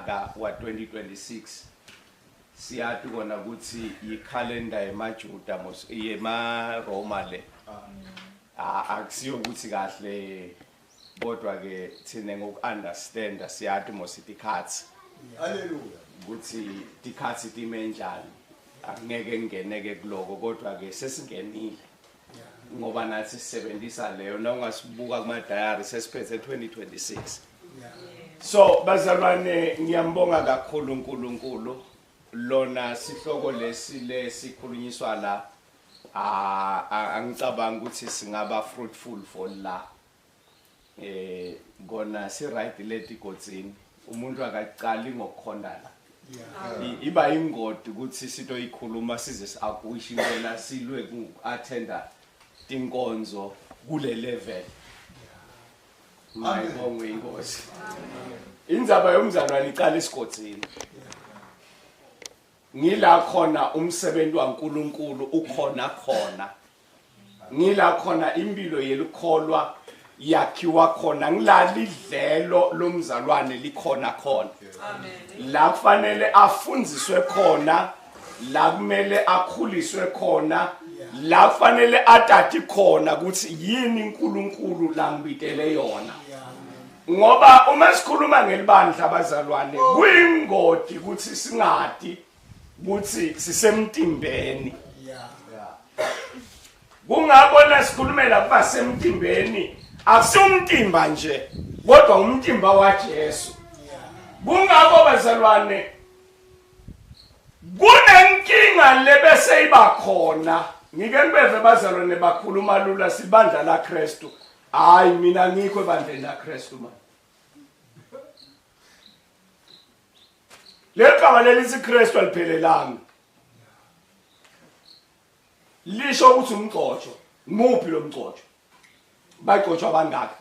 Ka wa 2026 siyati kona ukuthi yikhalenda yemaJuda mos yemaRoma le. Akusiyo ukuthi kahle kodwa ke thina ngoku-understanda siyati mos itikhathi. Hallelujah. Ukuthi tikhathi time njani. Angeke ngingeneke kuloko kodwa ke sesingenile. Ngoba nathi sisebenzisa leyo na ungasibuka kuma diary sesiphethe 2026. So bazalwane ngiyambonga kakhulu uNkulunkulu lona sihloko lesi lesikhulunyiswa la angicabanga ukuthi singaba fruitful for la kona si right leti godzini umuntu akaqali ngokukhonda la iba ingodi ukuthi sitoyikhuluma size siaguishe impela silwe ku attenda tinkonzo kule level. Mayibongwe inkosi. Indzaba yomzalwane iqala esigodzini. Ngila khona umsebenzi waNkuluNkulu ukhona khona. Ngila khona impilo yelikholwa yakhiwa khona ngilalidlelo lomzalwane likhona khona. Amen. La kufanele afundziswe khona, la kumele akhuliswe khona, la kufanele atati khona ukuthi yini uNkulunkulu langibitele yona. Ngoba uma sikhuluma ngelibandla abazalwane kuyingodi ukuthi singadi ukuthi sisemtimbeni. Kungakho sikhulumela kuba semtimbeni akusumtimba nje kodwa umtimba waJesu. Kungakho bazalwane kunenkinga lebese iba khona. Ngike ngibeve bazalwane bakhuluma lula sibandla la Kristu. Hayi mina ngikho ebandleni la Kristu man. Legama lelithi Kristu aliphelelanga. Lisho ukuthi umgcotsho. Muphi lo mgcotsho? Bagcotshwa bangaki?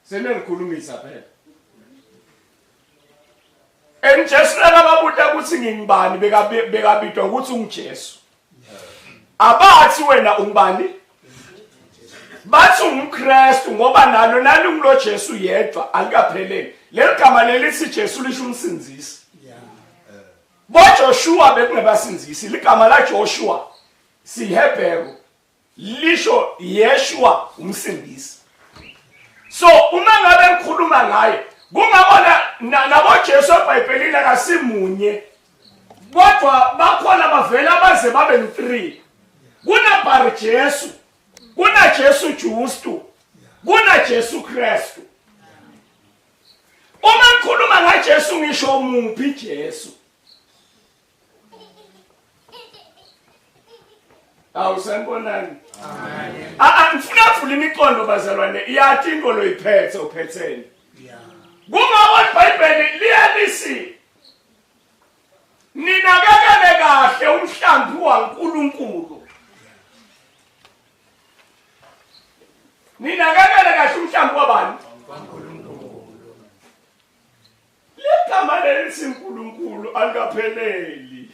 Senelikhulumisa phela. EnJesu lakababuta ukuthi ngingubani bekabitwa ukuthi unguJesu. Abathi wena ungubani? Bathi ungumKristu ngoba nalo nalungulo Jesu yedwa alikapheleli. Leli gama lelithi Jesu lisho umsindzisi. Bo Joshua bekungebasindzisi. Ligama la Joshua siHebheru lisho Yeshua umsindisi. So uma ngabe ngikhuluma ngaye kungabona nabo Jesu eBhayibhelini akasimunye kodwa bakhona bavela baze babe ngu3. Kuna Bar Jesu, kuna Jesu Justu, kuna Jesu Kristu. Uma ngikhuluma ngaJesu ngisho muphi Jesu? Awu sanibonani. Amen. Ngifuna avula imiqondo bazalwane iyathi into loyiphethe uphetheni. Kungako iBhayibheli liyalisi ninakekele kahle umhlambi waNkulunkulu. Ninakekele kahle umhlambi wabani? WaNkulunkulu. Legama lelithi uNkulunkulu alikapheleli.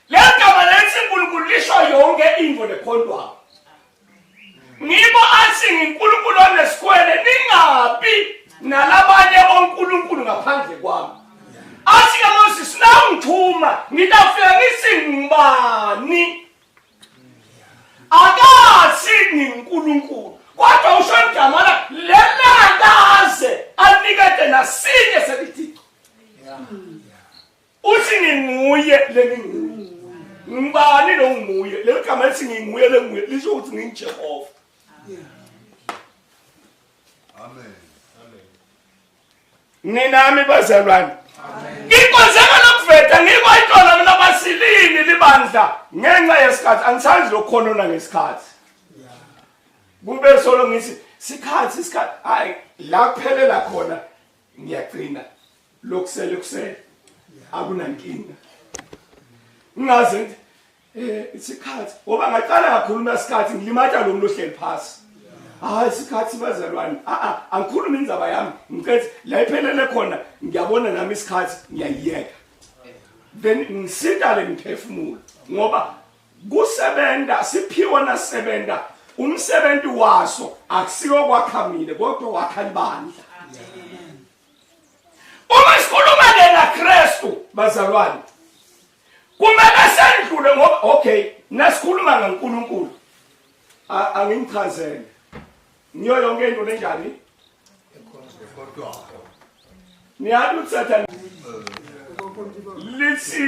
Legama lelithi uNkulunkulu lisho yonke into lekhontwayo. Ngibo athi ngiNkulunkulu onesikhwele ningabi nalabanye onkulunkulu ngaphandle kwami. Athi ke Moses nawungithuma ngitafika ngithi ngubani? Akathi ngiNkulunkulu kodwa usho igama la lelakaze anikete nasinye selithixo. Uthi nginguye lenginguye. Ngubani lo nguye? Leli gama lithi nginguye lenguye lisho ukuthi nginguJehova. Amen. Ninami bazalwane. Ngikwenzeka lokuveta ngikwayithola mina basilini libandla ngenxa yesikhathi angithandi lokukhonona ngesikhathi. Kube solo ngithi sikhathi isikhathi hayi la kuphelela khona ngiyagcina lokusele kusele akunankinga. Ngingaze ngithi isikhathi ngoba ngaqala kakhuluma isikhathi ngilimata lo muntu ohleli phasi. Hayi isikhathi bazalwane angikhulumi indzaba yami ngicethe la iphelele khona ngiyabona nami isikhathi ngiyayiyeka. Then ngisinda le mphefumulo ngoba kusebenza siphiwe nasebenza Umsebenzi waso akusiko kwakha mina kodwa wakha ibandla. Uma sikhuluma ke naKristu bazalwane kumele sendlule ngoba okay nasikhuluma ngaNkulunkulu angingichazele ngiyo yonke into lenjani niyazi ukuthi sathane lithi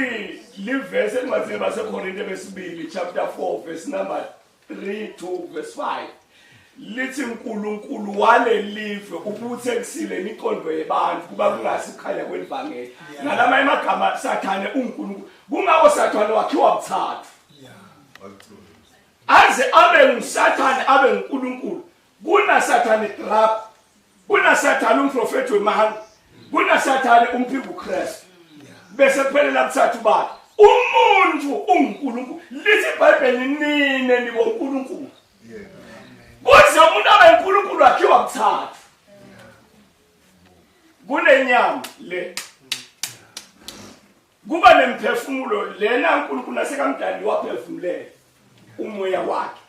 livesi encwadini baseKorinte besibili chapter 4 verse number 3 to verse 5 lithi uNkulunkulu walelive ubuthekisile imiqondo yebantu kuba kungasi ukukhanya kwelivangeli. Ngalamanye amagama sathane uNkulunkulu kungako sathane wakhiwa buthathu aze abe ngusathane abe nguNkulunkulu. Kunasathane trap, kunasathane umprofeti wemanga, kunasathane umphiko uKristu, bese kuphelela buthathu bakhe. Umuntu unguNkulunkulu, lithi iBhayibheli nine niboNkulunkulu. Kuze umuntu abe uNkulunkulu akhiwa buthathu. Kunenyama le, kuba nemphefumulo lena uNkulunkulu nasekamdali waphefumulela umoya wakhe.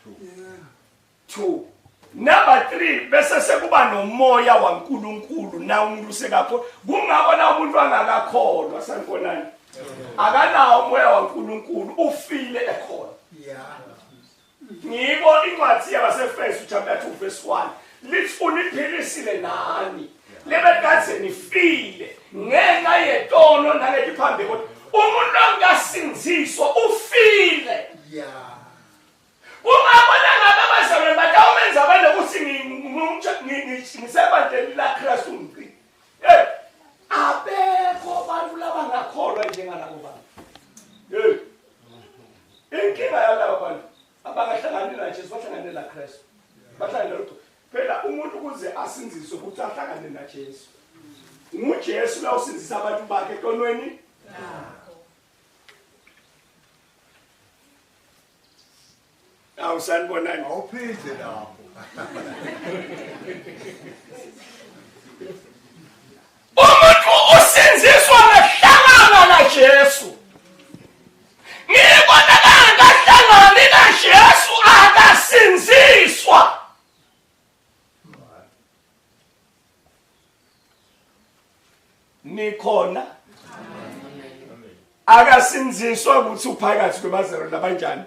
2 number 3 bese sekuba nomoya waNkulunkulu na umuntu sekakho. Kungako na umuntu angakakholwa sanibonani akanawo umoya waNkulunkulu, ufile ekhona. Ngiko incwadi yabaseFesu chapter 2 verse 1 lithi uniphilisile nani lebekade nifile ngenxa yetono nangetiphambeko. Umuntu angasinziswa ufile. Kungabona ngabe abazalwane batawumenza banokuthi ngisebandleni laKristu ngiqi. Hey, abekho abantu labangakholwa njengalabo bantu. Hey. Inkinga yalabo bantu abangahlangani naJesu bahlangane naKristu. Bahlangane nalutho. Phela umuntu ukuze asinziswe ukuthi ahlangane naJesu. NguJesu la usinzisa abantu bakhe etonweni. Awu sanibonani. Awuphinde lapho. Umuntu usinziswa ngehlangana naJesu. Ngibona kangahlangani naJesu akasinziswa. Nikhona? Akasinziswa ukuthi uphakathi kwebazalwane labanjani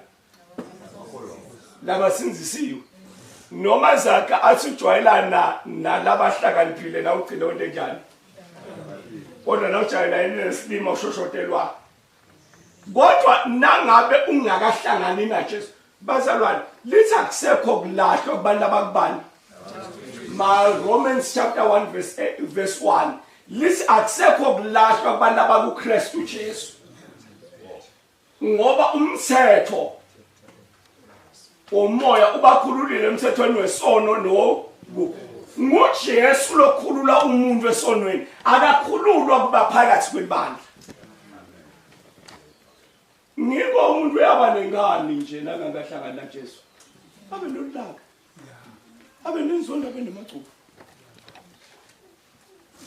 labasinzisiwe noma zakha athi ujwayelana nalabahlakaniphile na ugcine wento enjani, kodwa na ujwayelana nesilima ushoshotelwa. Kodwa nangabe ungakahlangani naJesu bazalwane, lithi akusekho kulahlwa kubantu abakubani. Ma Romans chapter 1 verse 1 lithi akusekho kulahlwa kubantu abakuKristu Jesu, ngoba umthetho womoya ubakhululile emthethweni wesono no nguJesu lokhulula umuntu esonweni, akakhululwa kuba phakathi kwebandla. Ngiko umuntu uyaba nengani nje nangangahlangani naJesu, abe nolaka, abe nenzondo, abe nemacubu.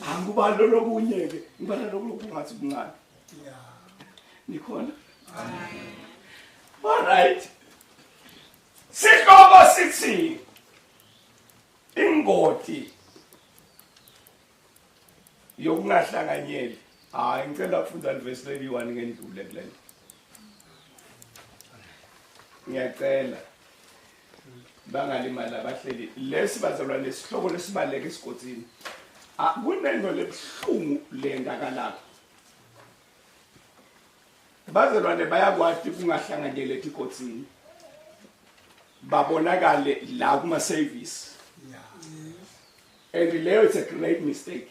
Angubalo lokunye ke, ngibala lokhu kungathi kuncane. Nikhona? All right. Sihloko sithi ingoti yokungahlanganyeli. Hayi, ngicela ukufunda livesi leli-1 ngendlule kule nto. Ngiyacela bangalimali abahleli. Lesi bazalwane lesihloko lesibaleke esigodini. Kunento lebuhlungu lengakalapha. Bazalwane bayakwati kungahlanganyeli etigodini. Babonakale la kuma service. And leyo it's a great mistake.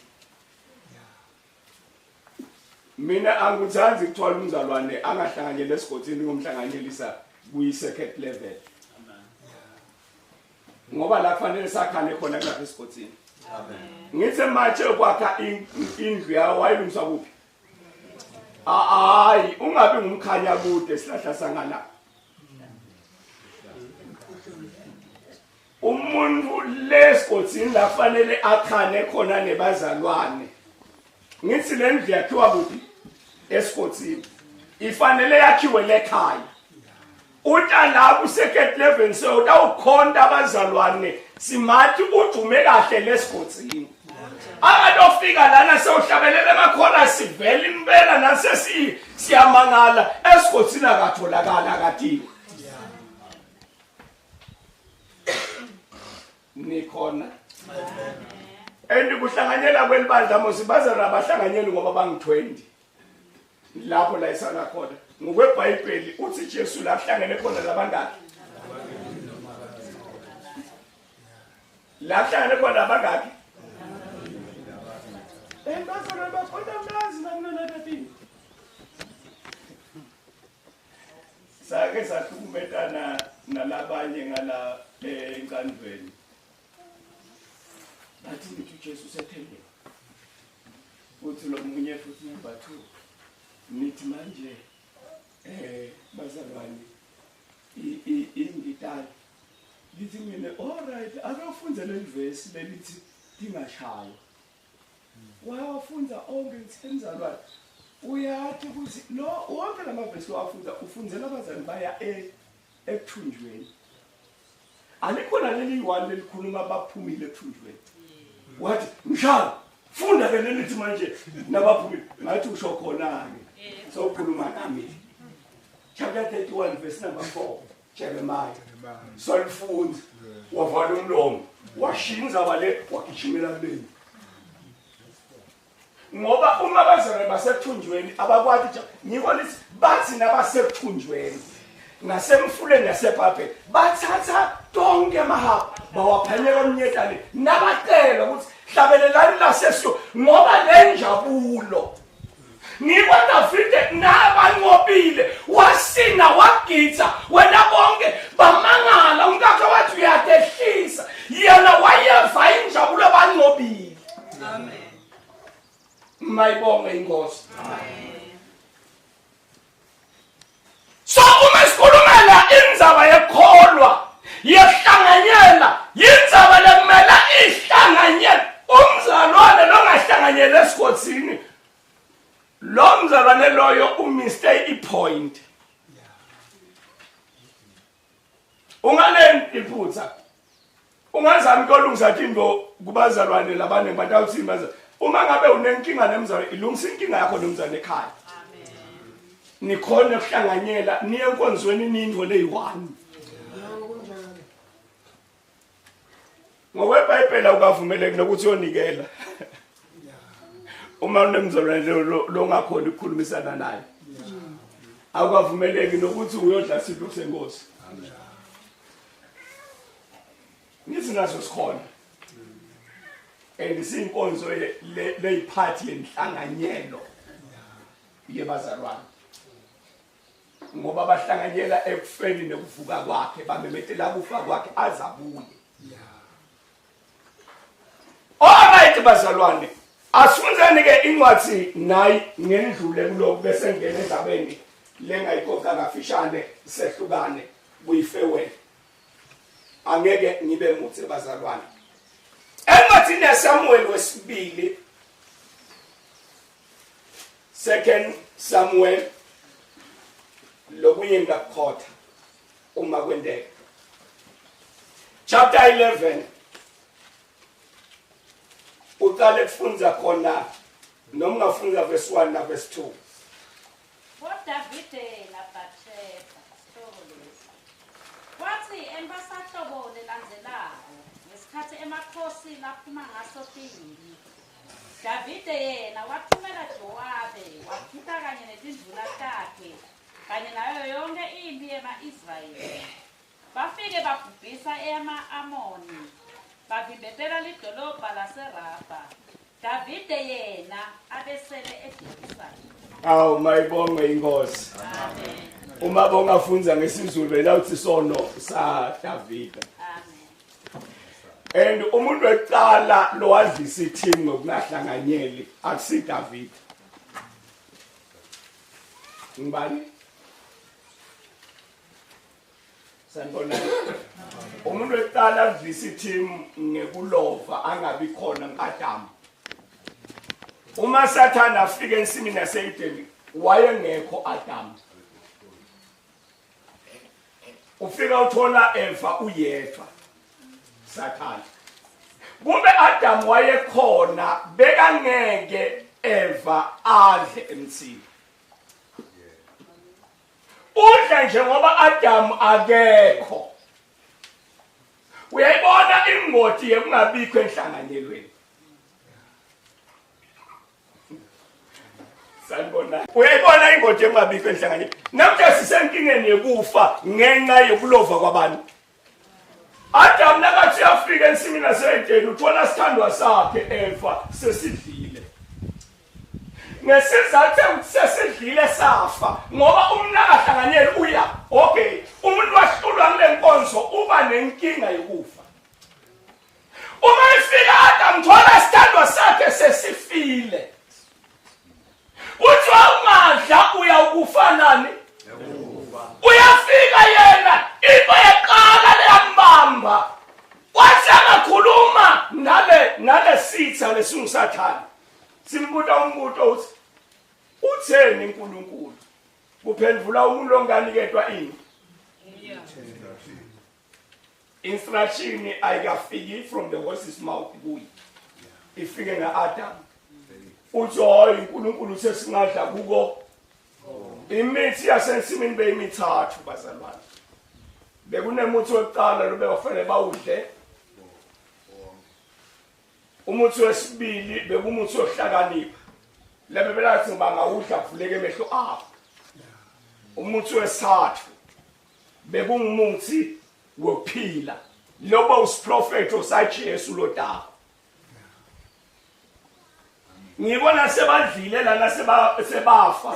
Mina angikuthandi ukuthola umzalwane angahlanganyeli esigodini ngomhlanganyelisa kuyi second level. Ngoba la kufanele sakhane khona kulapha esigodini. Ngithe manje ukwakha indlu yawo wayilungisa kuphi? Hayi, ungabi ngumkhanya kude sihlahla sangala. Umuntu lesigodini la fanele akhane khona nebazalwane. Ngithi le ndlu yakhiwa kuphi? Esigodini. Ifanele yakhiwe lekhaya. Utsha la kusekhet 11 so utawukhonta abazalwane simathi udume kahle lesigodzini. Akatofika lana sewuhlabelela emakhona sivela impela nase siyamangala esigodzini akatholakala akatiwe. Nikhona. And kuhlanganyela kwelibandla mos bazalwane abahlanganyeli ngoba bangu-20. Lapho la isala khona ngokweBhayibheli uthi Jesu la kuhlangene khona labangaki la kuhlangene khona abangaki Bazalwane bakhona mnazi nakulona 13 Sake sahlukumetana nalabanye ngala enkandweni bathi ngithi uJesu usethembile Uthi lo munye futhi number 2 nithi manje eh bazalwane ingitali lithi mina all right ake ufunde leli verse lelithi tingashaywa wawafunza onke ngithi mzalwane uyathi ukuthi lo wonke lamavesi wafunza ufunzela abazali baya e ekuthunjweni alikhona leli one lelikhuluma baphumile ekuthunjweni wathi mshana funda ke lelithi manje nabaphumile ngathi usho khona-ke sokhuluma nami chapter 31 verse number 4 Jeremiah solifunda wavala umlomo washiya inzaba le wagijimela kuleni ngoba uma abazalwane basekuthunjweni abakwati ngiko lithi bathi nabasekuthunjweni ngasemfuleni nasebhabheli bathatha tonke amahaba bawaphanyeka omnyetane nabacela ukuthi hlabelelani lasesiyo ngoba le njabulo ngikho Davide nabanqobile wasina wagitha wena bonke bamangala umkakhe wathi uyadehlisa yena wayeva injabulo banqobile amen mayibonge inkosi so uma sikhulumela indzaba yekholwa yekuhlanganyela yindzaba lekumele ihlanganyele umzalwane longahlanganyeli esigodini lo mzalwane loyo umiste ipoint ungaleni iphutha ungazami kolungisa into kubazalwane labaningi batawuthini baza uma ngabe unenkinga nemzalwane ilungisa inkinga yakho nomzalwane ekhaya nikhona ukuhlanganyela niye enkonzweni niyinto leyi-one ngokwebhayibheli awukavumeleki nokuthi uyonikela uma unemzalwane longakhona ukukhulumisana naye awukavumeleki nokuthi uyodla sidlo senkosi ngithi naso sikhona and siyinkonzo leyiphathi yenhlanganyelo yebazalwane ngoba bahlanganyela ekufeni nekuvuka kwakhe bamemetela kufa kwakhe azabuye Alright bazalwane asifunzeni ke incwadi nayi ngendlule kulokhu bese ngena endabeni lengayixoxa kafishane sehlukane kuyi-farewell angeke ngibe muthi bazalwane encwadini yaSamuel wesibili Second Samuel lokunye ngiyakukhotha uma kwenteka chapter 11 uqale kufunza khona noma ungafunda verse 1 na verse 2 BoDavide naBhathsheba, sihloko lesi. Kwathi entwasahlobo lelandzelako, ngesikhatsi emakhosi laphuma ngaso timphi, Davide yena watfumela Jowabe, wakhipha kanye netindvuna takhe kanye nayo yonkhe imphi yema-Israyeli. Bafike babhubhisa ema-Amoni, bavimbetela lidolobha laseRabha. Davide yena abesele eJerusalema. Awu mayibongwe inkosi. Amen. Uma bongafunza ngesiZulu bela uthi sono sa Davide. Amen. And umuntu wekuqala lowadlisa i-team ngokungahlanganyeli akusi David. Ngibani? Sanibonani. Umuntu wekuqala adlisa i-team ngekulova angabi khona ngu-Adamu. Uma Sathane afika ensimini yase-Edeni wayengekho Adamu. Ufika uthola Eva uyedwa. Sathane. Kube Adam wayekhona bekangeke Eva adle emthini. Udla nje ngoba Adam akekho. Uyayibona ingoti yekungabikho enhlanganyelweni. Sanibona. Uyayibona ingoti yekungabikho enhlanganyelweni. Namhla sisenkingeni yekufa ngenxa yokulova kwabantu. Adam nakathi uyafika ensimini yaseEdeni uthola sithandwa sakhe Eva sesidlile. Ngesizathu sesidlile safa ngoba umnakahlanganyeli uya okay umuntu wahlulwa kule nkonzo uba nenkinga yokufa. Uma efika Adam thola isithandwa sakhe sesifile. Kuthiwa ungadla uyawukufa nani? Uyafika yena into yaqala leyambamba. Wathi angakhuluma nale nalesitha lesingusathane. Simbuta umbuto uthi utheni uNkulunkulu? Kuphendvula umuntu onganiketwa ini? Instruction ayikafiki from the horse's mouth kuye. Ifike ngaAdam. Uthi hayi uNkulunkulu sesingadla kuko. Imithi yasensimini beyimithathu bazalwane. Bekunemuthi wokuqala lo bewafanele bawudle. Umuthi wesibili bekumuthi wokuhlakanipha. Lebe belathi bangawudla kuvuleke emehlo abo. Umuthi wesithathu bekungumuthi wokuphila loba usiprofetho saJesu lodaba ngibona sebadlile lana sebafa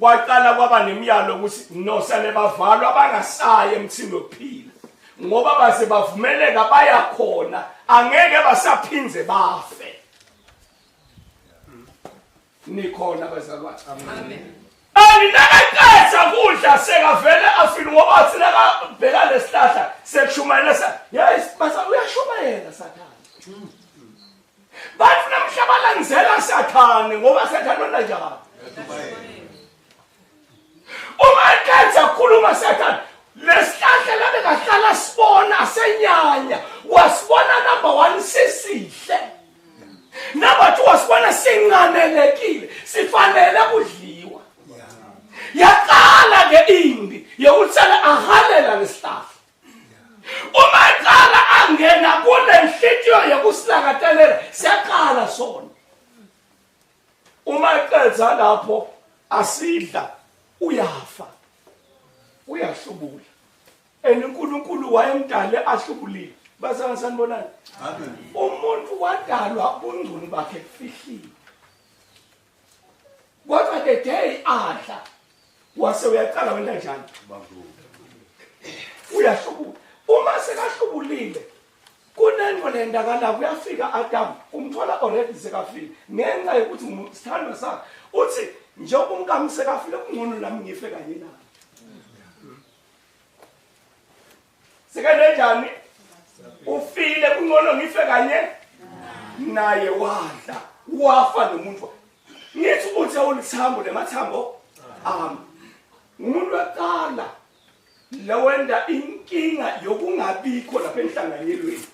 kwaqala kwaba nemiyalo ukuthi no sale bavalwa bangasayi emthini wokuphila ngoba base bavumeleka baya khona angeke basaphinze bafe nikhona bazalwane amen Aninakaqeda kudla sekavele afile ngoba athi nakabheka lesihlahla sekushumayela sa yes basa uyashumayela sathane Bantu namhla balandzela sathane ngoba sathane wena njani Uma eqeda kukhuluma sathane lesihlahla labe kahlala sibona senyanya wasibona number 1 sisihle Number 2 wasibona sinqanelekile sifanele kudliwa. Yaqala ke impi yokuthi ahalela lesihlahla. Uma eqala angena kule nhliziyo yokusilangatelela siyaqala sona. Uma eqedza lapho asidla uyafa. Uyahlubula. And uNkulunkulu wayemdale ahlubulile. Bazalwane sanibonani. Amen. Umuntu wadalwa ubungcunu bakhe kufihliwe. Kodwa the day adla wase uyaqala wena njani? Uyahlubula. Uma sekahlubulile kunento lendakala kuyafika Adam umthola already sekafile ngenxa yokuthi sithandwa sakhe uthi njengoba umkami sekafile kungcono nami ngife kanye naye Sekanenjani? Ufile kungcono ngife kanye naye wadla wafa nomuntu. Ngithi uthe ulithambo lemathambo ami. Umuntu weqala lewenda inkinga yokungabikho lapha enhlanganyelweni.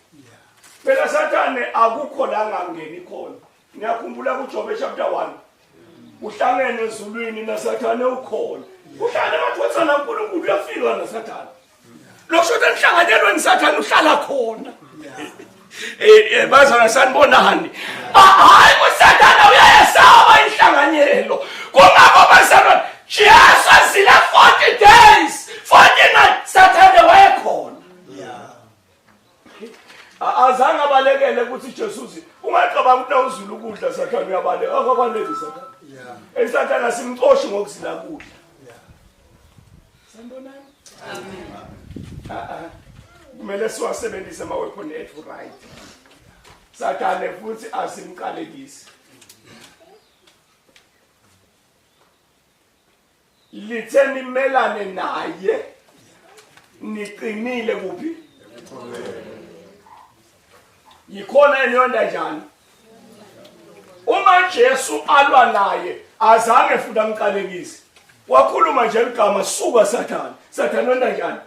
Phela Sathane akukho la ngangeni khona. Niyakhumbula kuJobe chapter 1. Uhlangene ezulwini naSathane ukhona. Uhlangene amadvodzana kaNkulunkulu uyafika naSathane. Lokho ukuthi enhlanganyelweni Sathane uhlala khona. Eh, eh bazana sanibonani. Ah, hayi uSathane uyayesaba inhlanganyelo. Kungakho bazalwane Jesu azile 40 days, 40 nights Sathane wayekhona. Azange abalekele ukuthi Jesu uthi ungacabanga ukuthi nawuzula ukudla Sathane uyabaleka. Akabaleki Sathane. Yeah. Sathane asimcoshi ngokuzila kudla. Yeah. Sanibonani. Amen. Ah ah. Kumele siwasebenzise ama weapon ethu right. Sathane futhi asimqalekisi. Lithe nimelane naye niqinile kuphi? Yikhona eniyonda njani? Uma Jesu alwa naye azange futhi amqalekise. Wakhuluma nje igama suka Sathane. Sathane wenda njani?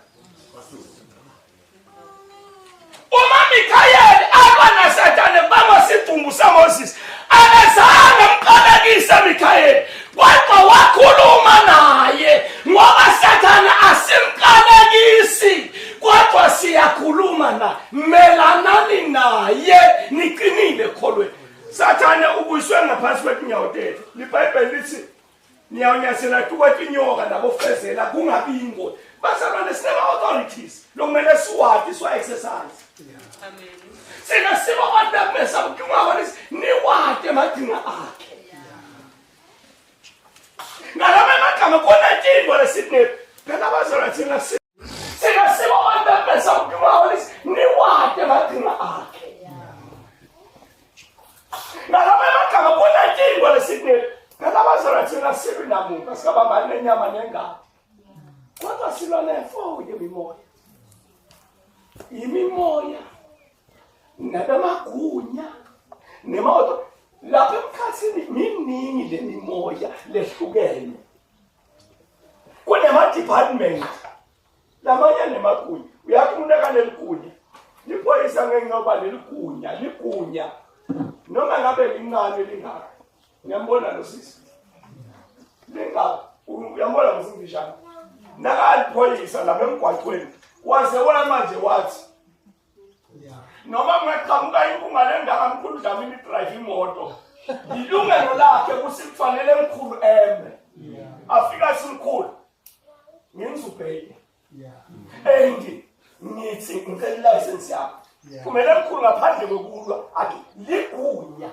Uma Mikhayeli alwa naSathane bangosidumbu saMoses, akazange mqalekise Mikhayeli, kodwa wakhuluma naye ngoba Sathane asimqalekisi kodwa siyakhuluma na melanani naye niqinile ekholweni. Sathane ubuyiswe ngaphansi kwetinyawo tethu. LiBhayibheli lithi niyawunyathela tukwetinyoka nabofezela kungabi ingozi. Bazalwane, sinema-authorities lokumele siwati siwa-exercise. Sina sibo abantu bekumesa kungakwanisi niwati emadinga akhe. Ngalama emagama kunetinto lesithi phela bazalwane thina Sina sibo abantu bekumesa kungakwanisi niwati emadinga akhe. Ngalama emagama kunetinto lesithi phela bazalwane thina silwi namuntu asikabambani nenyama nengati. Kodwa silwa nemfo yemimoya. Imimoya nabemagunya nemoto lapha emkhathini miningi le mimoya lehlukene. Kunema-department lamanye nemagunya. Uyathi umuntu akaneligunya, liphoyisa ngenxa yokuba leligunya ligunya noma ngabe lincane lingaka. Ngiyambona lo sisi lingaka, uyambona mfundishana nakaliphoyisa lapha emgwaqweni waze wema nje wathi noma kungaqhamuka inkunga lengaka mkhulu Dlamini drive imoto ilungelo lakhe ukuthi kufanele mkhulu eme afika simkhulu ngingizubheke and ngithi ngicela license yakho kumele mkhulu ngaphandle kokulwa athi ligunya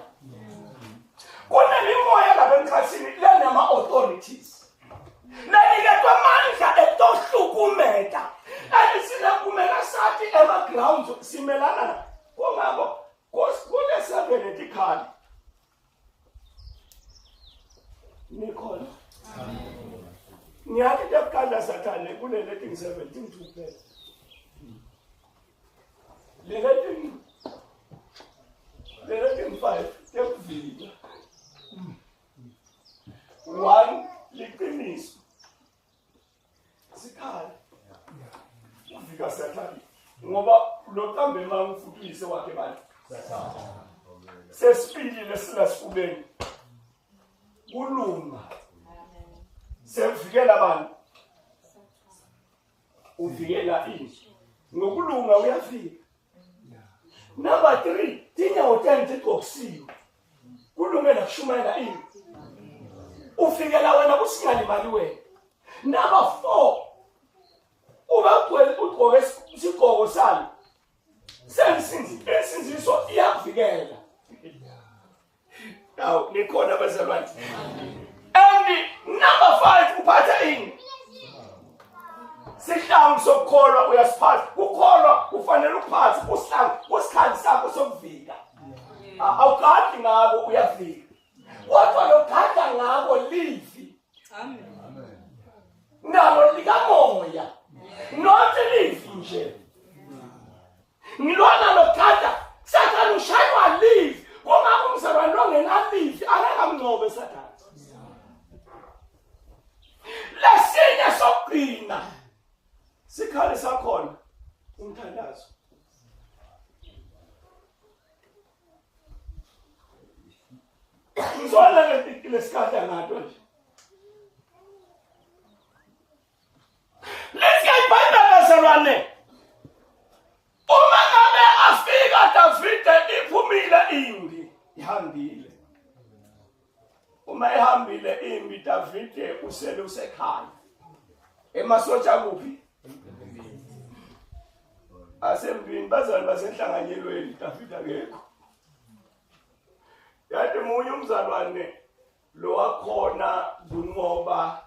kunemimoya lapha emkhathini lenama-authorities leniketwa amandla etohlukumeta and sinekumela sathi ema-grounds simelana na kungako kune-seven etikhali nikhona ngiyathi into yokuqala sathane kulele thing 17 two kuphela lele thing lele thing 5 yokuvika one liqiniso sikhali uvika sathane ngoba lo qambe manga futhi uyise wakhe manje sesibili lesinasifubeni kulunga sekuvikela abantu uvikela izwi ngokulunga uyafika number 3 tinyawo tenu tigqokisiwe kulungela kushumayela ini ufikela wena kusingalimali wena number 4 uma ugqoke isigqoko sami sensindiso iyakuvikela Awu nikhona bazalwane. And number 5 uphatha ini? Sihlangu sokukholwa uyasiphatha. Kukholwa kufanele ukuphathe usihlangu, kusikhali sakho sokuvika. Awugadi ngako uyavika. Kodwa lokugada ngako livi. Amen. Nalo likamoya. Not livi nje. Ngilwana lokugada Sathane ushaywa livi. Kungakho umzalwane longenalivi angeke amnqobe Sathane. Lesinye sokugcina sikhali sakhona umthandazo. Ngizwana lesikhathi angato nje. Lithi iBhayibheli bazalwane uma ngabe afika Davide iphumile impi ihambile. Uma ihambile impi Davide usele usekhaya. Emasotsha kuphi? Asempini bazalwane basenhlanganyelweni Davide akekho. Yathi munye umzalwane lo wakhona kunqoba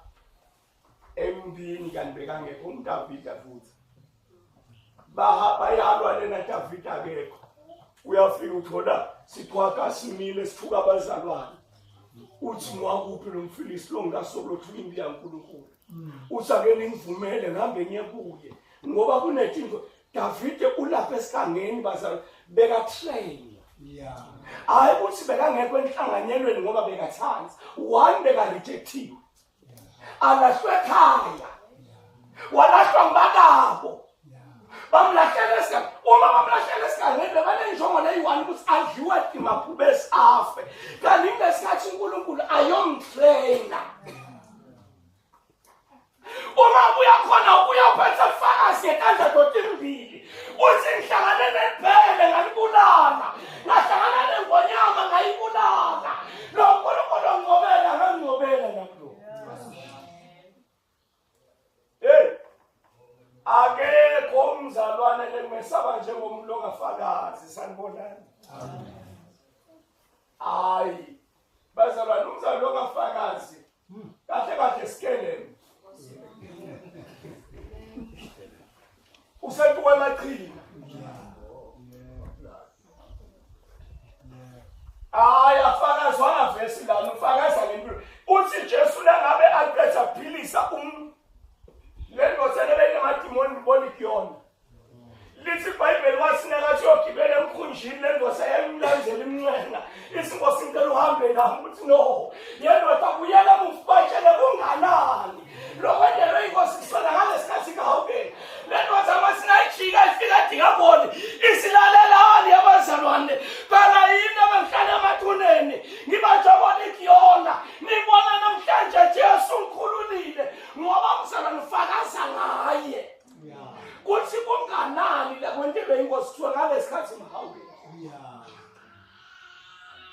empini kanti bekangekho umdavida futhi bayalwa lena Davida akekho uyafika uthola siqhwaga simile sithuka abazalwane uthi ngwakuphi lo mfilisi lo ngikasolothuka impi yaNkulunkulu uthi ake ningivumele ngihambe ngiye kuye ngoba kunetinto Davide ulapha esigangeni bazalwane bekatrain Yeah. Hayi ukuthi bekangekho enhlanganyelweni ngoba bekathanda. One beka rejectiwe. Alahlwe ekhaya. Walahlwa ngibakabo. Bamlahlela esigangeni. Uma bamlahlela esigangeni bebanenjongo leyi-one ukuthi adliwe imabhubesi afe. Kanti kulesikhathi uNkulunkulu ayomtraina. Uma ubuya khona ubuya uphethe ubufakazi ngetandla totimbili. Uthi ngihlangane nebhele ngalibulala. Ngahlangana nengonyama ngayibulala. Lo Nkulunkulu ongcobela ngangcobela nakulo. Hey. Akekho umzalwane lengimesaba njengomuntu ongafakazi sanibonani. Amen. Hayi. Bazalwane umzalwane ongafakazi kahle kahle sikelem. Usentuka emaqhinga. Hayi afakazwanga vesi lana ufakaza ngempilo. Uthi Jesu langabe aqeda philisa le ndoda lebeyinemadimoni libona ikuyona. Lithi iBhayibheli wathi nakathi uyogibela emkhunjini le ndoda yayimlandela imncenga. Ithi Nkosi ngicela uhambe nami uthi no. Yendoda buyela emuva batshele kunganani. Lokwendelwe inkosi kusona ngalesikhathi kahawukeni. Le ndoda masinayijika ifika dikaboni isilalelani abazalwane. Phela yini abahlala emathuneni ngibajabona ikuyona. Nibona namhlanje Jesu ngikhululile ngoba umzalwane ufakaza ngaye. Kuthi kunganani lakwentelwe inkosi kuthiwa ngalesikhathi mhawukeni.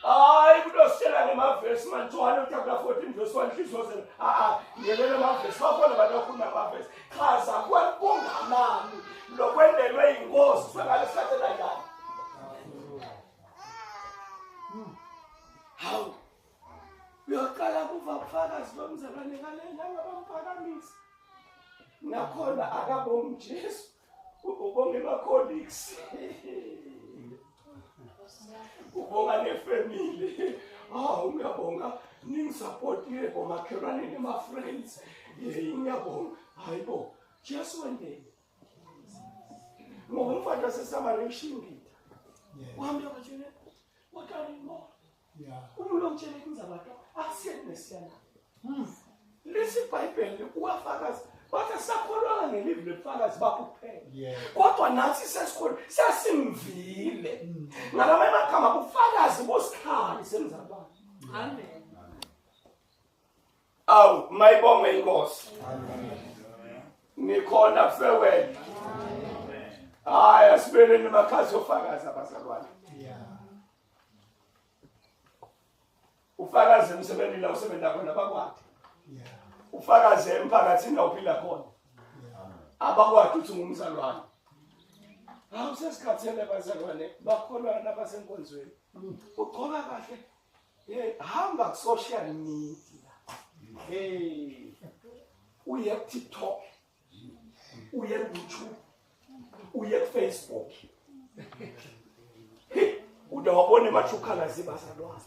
Hayi kutositshela ngemavesi manje Johane chapter 14 verse 1 nhliziyo zenu. A ngelela amavesi bakhona abantu abakhuluma ngamavesi. Chaza kunganani lokwendelwe inkosi kuthiwa ngalesikhathi kanjani. Hawu. Uyoqala kuva ubufakazi bomzalwane ngale ngabamphakamisa. Nakhona akabongi Jesu. Ubonga ema-colleagues. Ubonga nefamily. Hawu ngiyabonga ningisupportile bomakhelwane nema-friends. Yeyi ngiyabonga. Hayibo Jesu wendeni. Ngoba umfana waseSamaria ushimbitha. Wahamba watshela waqala imoto. Umuntu omtshela indzaba akusiyena Mesiya. Lesi iBhayibheli uwafakaza bathi asakholwanga ngelivi lobufakazi bakho kuphela. Kodwa nathi sesikholwa sesimvile. Ngalamanye amagama ubufakazi busikhali semzalwane. Amen. Awu mayibonge inkosi. Amen. Nikhona farewell. Hayi asibeleni emakhasi ofakazi abazalwane. Ufakaze emsebenzini la usebenza khona bakwati. Ufakaze emphakathini la uphila khona. Abakwati ukuthi ungumzalwane. Hawu sesikhathele bazalwane bakholwa nabasenkonzweni. Ugqoka kahle. Hey hamba ku social media. Hey uye ku TikTok. Uye ku YouTube. Uye ku Facebook. Hey udawabona emathukhala zibazalwane.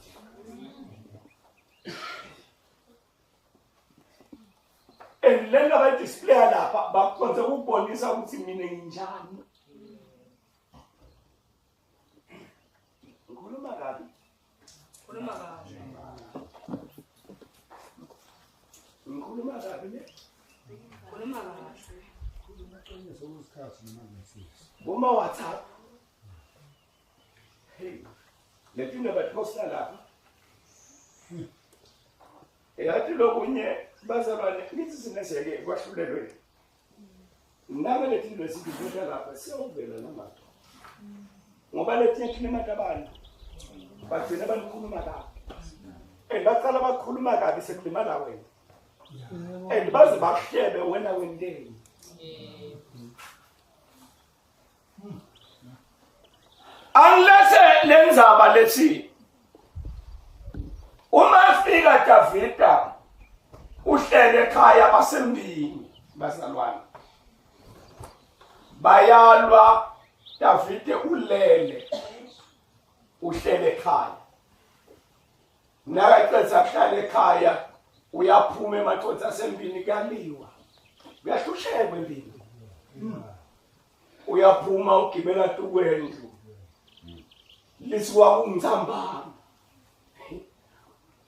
And le nto abayidisplaya lapha bakhonze ukubonisa ukuthi mina nginjani. Ngikhuluma kabi. Khuluma kabi. Ngikhuluma kabi ne? Khuluma kahle. Uma WhatsApp. Hey. Letinto batiphosta lapha. Yathi lokunye bazalwane ngithi sinezeke kwahlulelweni. Nami letinto esiziveza lapha siyovela namato. Ngoba letinye thina abantu bagcina bakhuluma kabi. And baqala bakhuluma kabi sekulimala wena. And baze bakuhlebe wena wendeni. Angilethe lenzaba lethi uma efika Davida uhlele ekhaya basembini bazalwane bayalwa Davide ulele uhlele ekhaya nakaqeda kuhlala ekhaya uyaphuma emathonsi asembini kuyaliwa kuyahlushekwa empini. Uyaphuma ugibela tukwendlu lithi kwakungithambana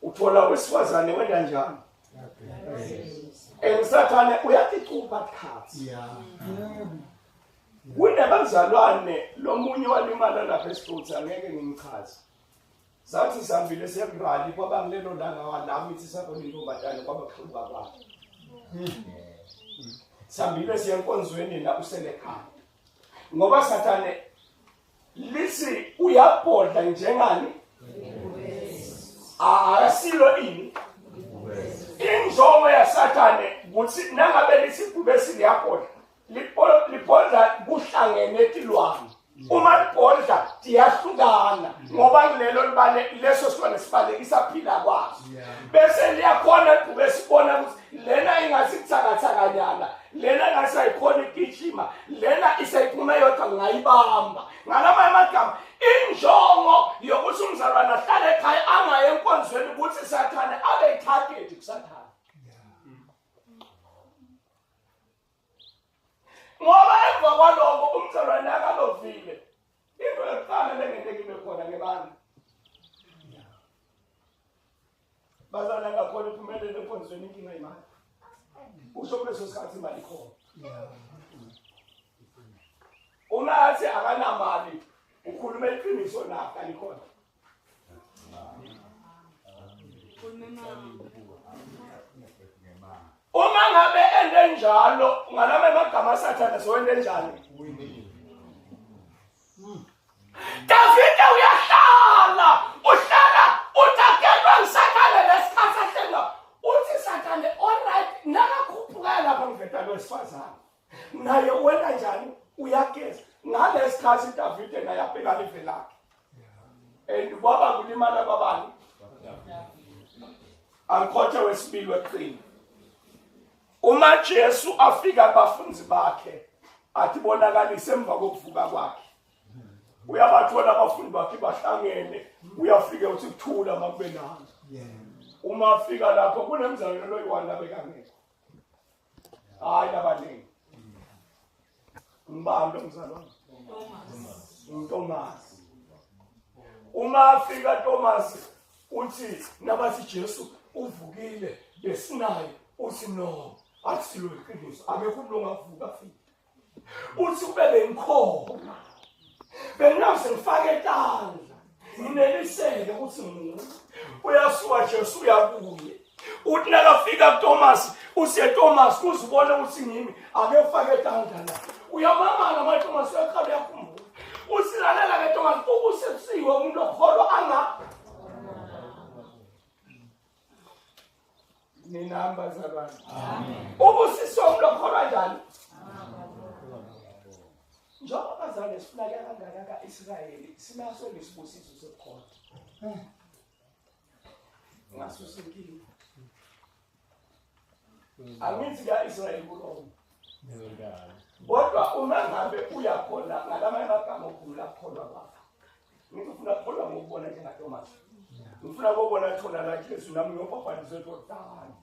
uthola wesifazane wenda njani and Sathane uyaticupha tikhatsi. Kunabazalwane lomunye walimala lapha esigodzi angeke ngimchaze. Sathi sihambile sekurali kwaba ngilelo langa walami ithi sabona intombazane kwaba kuhlubuka kwakhe. Sihambile siya enkonzweni la usele ekhaya. Ngoba Sathane lithi uyabhodla njengani? Asilo ini? Injongo yaSathane ukuthi nangabe lithi ibhubesi liyabhodla libhodla kuhlangene tilwane. Uma libhodla tiyahlukana ngoba kulelo libale leso silwane sibalekisa phila kwaso. Bese liyakhona ibhubesi ibona ukuthi lena ingathi kuthakathakanyana, lena ingase ayikhona igijima, lena iseyiphuma yodwa ngayibamba. Ngalamanye amagama injongo yokuthi umzalwane ahlale ekhaya angaye enkonzweni ukuthi Sathane abe yitarget kuSathane. Ngoba emva kwaloko umzalwane akalovile into yokuqala lengeke ibe khona ngebani. Bazalwane angakhona iphumelele enkonzweni inkinga imali. Usho kuleso sikhathi imali ikhona. Uma athi akanamali ukhuluma iqiniso na kalikhona. Uma ngabe ende njalo ngalama amagama aSathane sowende njani? Davide uyahlala, uhlala utakelwa nguSathane lesikhathi ahlela. Uthi Sathane all right nakakhuphuka lapha ngiveta lwesifazane. Naye wena njani? Uyageza. Ngalesikhathi Davide naye abheka live lakhe. And kwaba kulimala kwabani? Angikhothe wesibili wekugcina. Uma Jesu afika kubafundi bakhe athi bonakalise emva kokuvuka kwakhe. Uyabathola abafundi bakhe bahlangene, uyafika uthi kuthula makube nani. Uma afika lapho kunemzalwane loyi-one labekangekho. Hayi labaningi. Ngibani lo mzalwane? Thomas. Uma afika Thomas uthi nabathi Jesu uvukile besinaye uthi no akusilo iqiniso akekho umuntu ongavuka afike. Uthi kube bengikhona benginaze ngifake etandla ngineliseke ukuthi nguye. Uyasuka Jesu uyakuye. Uthi nakafika kuThomas usiye Thomas uzibone ukuthi ngimi ake ufake etandla la. Uyamangala manje Thomas uyaqala uyakhumbula. Usilalela ke Thomas ubusisiwe umuntu okholwa anga Nina bazalwane. Amen. Ubusisiwe umuntu okholwa njani? Njengoba bazalwane sifuneka kangaka ka-Israyeli sinaso lesibusiso sokukholwa. Ngasusa inkinga. Angithi ka-Israyeli kulowo. Kodwa uma ngabe uyakhona ngalamanye amagama ukhulula kukholwa kwakho. Ngithi ufuna kukholwa ngokubona njengaThomas. Ngifuna ukubona thona la Jesu nami ngiyobhabhadiswa eJordani.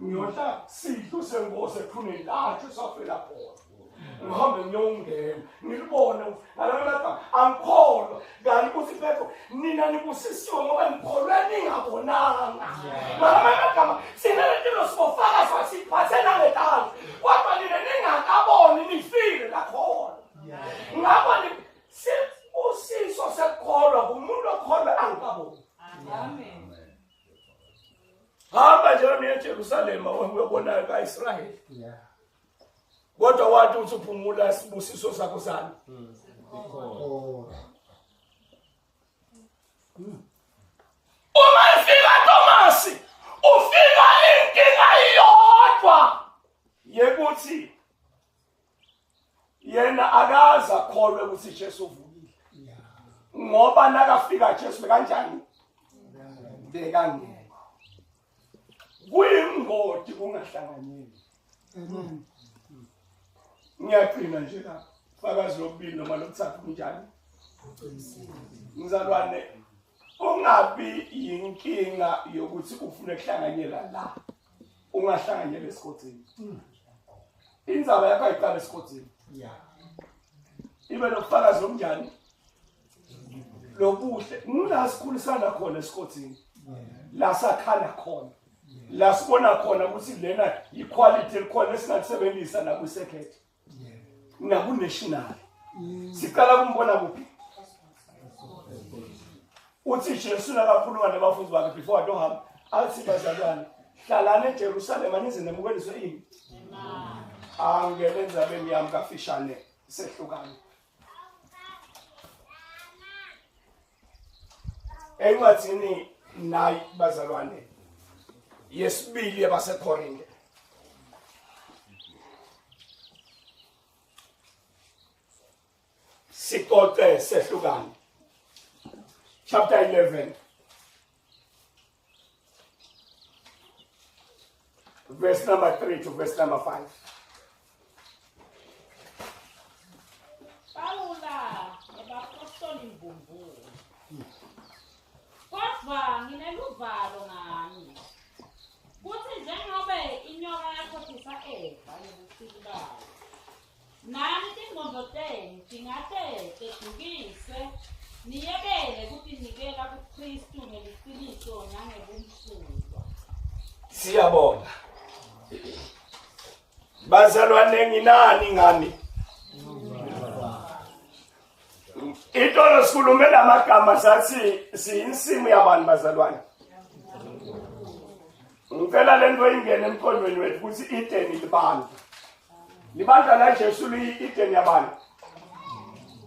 Ngiyodla sidlo senkosi ethuneni lakhe safela khona. Ngihambe ngiyongena ngilibone ngalamanye amagama angikholwa kanti uthi Petro nina nibusisiwe ngoba nikholwe ningabonanga. Ngalamanye amagama sina lento sibofakazi wasiphathe nangetandla kodwa nina ningakaboni nifile lakhona. Ngakho sibusiso sekukholwa kumuntu okholwa angikaboni. Amen. Hamba nje niye eJerusalema uyobona kaIsrayeli. Kodwa wathi uthi uphumula sibusiso sakho sani. Uma efika Thomas ufika inkinga iyodwa yekuthi yena akaze akholwe ukuthi Jesu uvukile. Ngoba nakafika Jesu kanjani? Bekangekho. Kuyingoti kungahlanganyeli. Ngiyagcina nje la. Fakazi lobubili noma lobuthathu kunjani? Mzalwane ungabi yinkinga yokuthi ufune kuhlanganyela la. Ungahlanganyela esigodini. Indzaba yakho ayiqala esigodini. Ibe nobufakazi obunjani? Lobuhle. Ngila sikhulisana khona esigodini. La sakhana khona. La sibona khona ukuthi lena yiquality elikhona esingalisebenzisa nakwisekhethe. Naku-national. Siqala kumbona kuphi? Uthi Jesu nakakhuluma nabafundi bakhe before atohamba, athi bazalwane, hlalani eJerusalema nize nemukeliswe ini. Angene endzabeni yami kafishane sehlukane. Encwadini nayi bazalwane yesibili yabaseKorinte. Sixoxe sehlukane. Chapter 11. Verse number 3 to verse number 5. Pawula ebapostoli mbumbulu. Kodwa ngineluvalo ngani. Kuthi njengoba inyoka yakhohlisa Eva ngobuqili bayo, nani tingqondo tenu tingahle tedukiswe, niyekele kutinikela kuKristu ngeliciniso nangebumsulwa. Siyabonga. Bazalwane nginani ngani? Itolo sikhulumela amagama sathi siyinsimu yabantu bazalwane. Ngicela lento ingene emqondweni wethu ukuthi ideni libandla. Libandla la Jesu liyi ideni yabantu.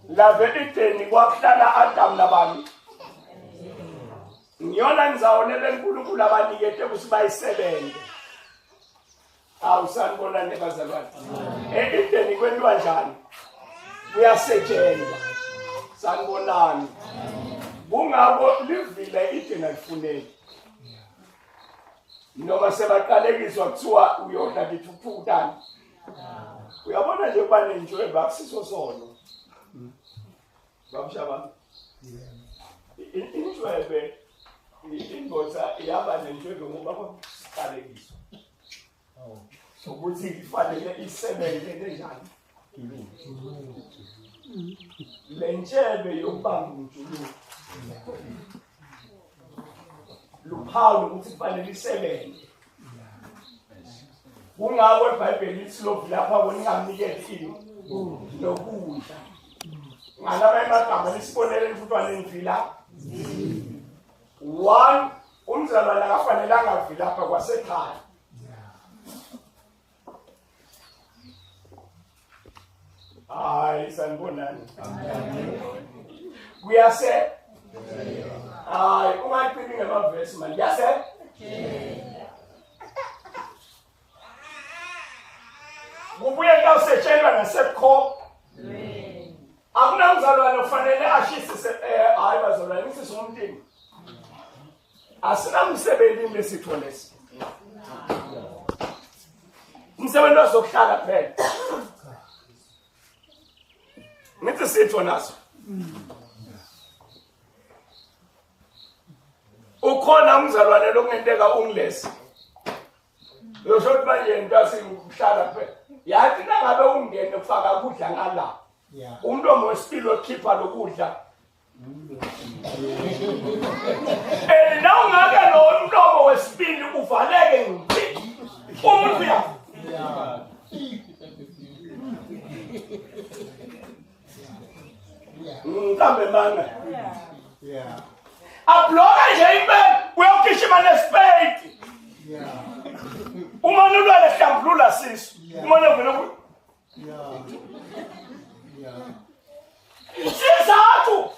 Lave ideni kwakuhlala Adam nabantu. Ngiyona ndzawo leNkulunkulu abanikete ukuthi bayisebenze. Awu sanibonani bazalwane. E-Edeni kwentiwa njani? Kuyasetshenzwa. Sanibonani. Kungako livila i-Edeni alifuneki. Noma sebaqalekiswa kuthiwa uyodla ngithuthukani. Uyabona nje kuba nenjweba akusiso sono. Babushabani. Injwebe indoda iyaba nenjwebe ngoba kwakusiqalekiso. Sokuthi ifanele isebenze kanjani. Le ntshebe yokubamba umjuluko luphawu lokuthi kufanele isebenze. Kungako iBhayibheli lithi lovilapha ningamnikeli ini nokudla. Ngalaba emagama lisibonele mfutwane nivila. One, umzalwane akafanelanga avilapha kwasekhaya. Hayi sanibonani. Kuyase hayi ungaqini ngamavesi manje. Kuyase kubuye kuyawusetshenwa nasekho. Akunamzalwane ofanele ashisise hayi bazalwane ngisise umtima. Asinamsebenzi lesitho lesi. Umsebenzi wazokuhlala kuphela. Ngithi sitho naso. Ukhona umzalwane lokungenteka ungilesi. Uyosho ukuthi manje into asingihlala kuphela. Yathi nangabe ungene ufaka kudla ngala. Umlomo wesibili okhipha lokudla. And now ungake lo mlomo wesibili uvaleke ngci. Umuntu uyafa. Mkambe manga. Abloka nje impela uyogijima nesipedi. Uma nulwele hlambulula sisu. Uma nevele ku Sizathu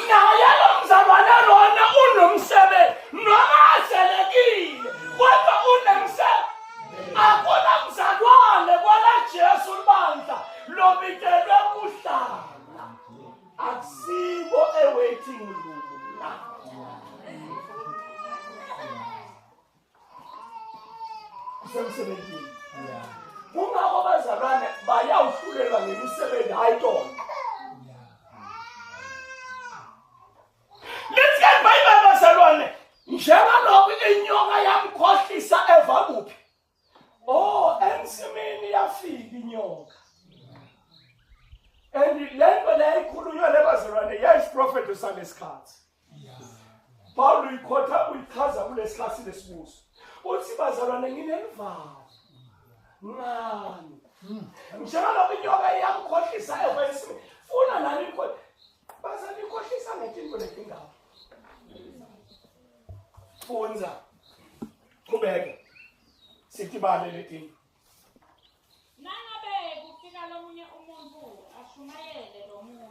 naye lo mzalwane lona unomsebenzi noma azelekile kodwa unemsebenzi. Akuna mzalwane kwala Jesu libandla lobitelwe kuhlala. Akusibo e-waiting room la. Kusemsebenzini. Kungako bazalwane bayawuhlulelwa ngemisebenzi hayi tona. Lithi ke iBhayibheli bazalwane njengalokhu inyoka yamkhohlisa Eva kuphi? Oh, ensimini yafika inyoka. And le nto leyo ikhulunywa lebazalwane yayisiprofetho salesikhathi. Paul uyikhotha uyichaza kulesikhathi lesibuso. Uthi bazalwane nginelivalo. Ngani? Njengalokhu inyoka iyamkhohlisa Eva ensimini, funa nani ikho bazanikhohlisa ngetinto letingako. Fundza. Qhubeka. Sitibale letinto. Nangabe kufika lomunye umuntu ashumayele lomunye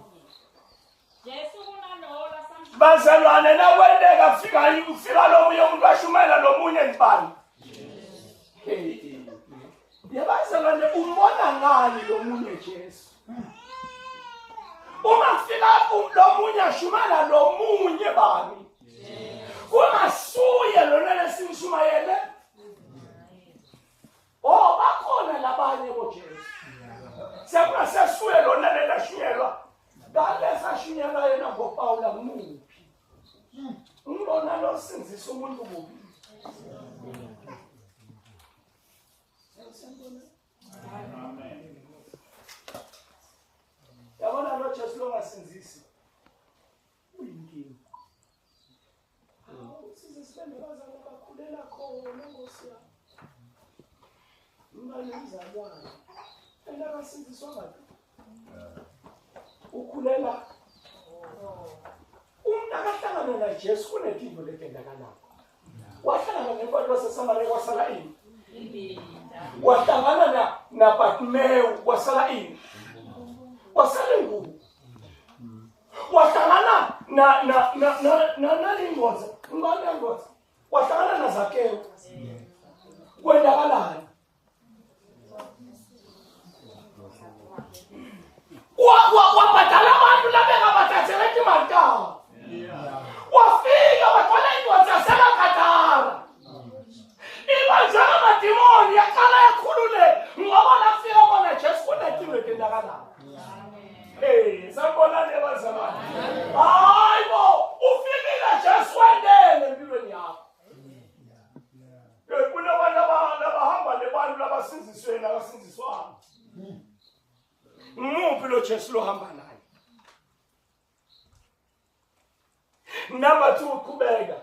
Jesu kunalowo lasamshumayela. Bazalwane nakwenteka kufika kufika lomunye umuntu ashumayela lomunye ngibani? Hey. Yabazalwane umbona ngani lomunye Jesu? Uma kufika lomunye ashumayela lomunye bani? Kungasuye lona lesimshumayele. Oh bakhona labanye boJesu. Sekungasesuye lona lelashunyelwa. Kalesashunyelwa yena ngoPawula ngumuphi? Ngilona losinzisa umuntu kubi. Amen. Yabona lo Jesu longasinzisi. Uyinkinga. Hawu size sibe nabazali abakhulela khona nkosi yami. Imali yomzalwane. And akasindiswanga tu. Ukhulela umuntu akahlangana naJesu kunetinto letendakalako. Wahlangana nebantu baseSamariya kwasala ini? Wahlangana na naBartimewu kwasala ini? Kwasala ingubo. Wahlangana na na na na na nalingoza, ngubani yangoza? Wahlangana naZakewu. Kwendakalani? Wabhadala abantu labengabathathela imali tabo. Wafika wathola indoda yaseMagadara. Iba njengamadimoni yaqala yakhululeka ngoba lafika kona Jesu kunetinto etendakalayo. Hey, sanibonani ebazalwane. Hayi bo, ufikile Jesu wendele empilweni yakho. Kunabantu abahamba nebantu labasinziswe nabasinziswanga. Ngumuphi lo Jesu lohamba naye? Number 2 qhubeka.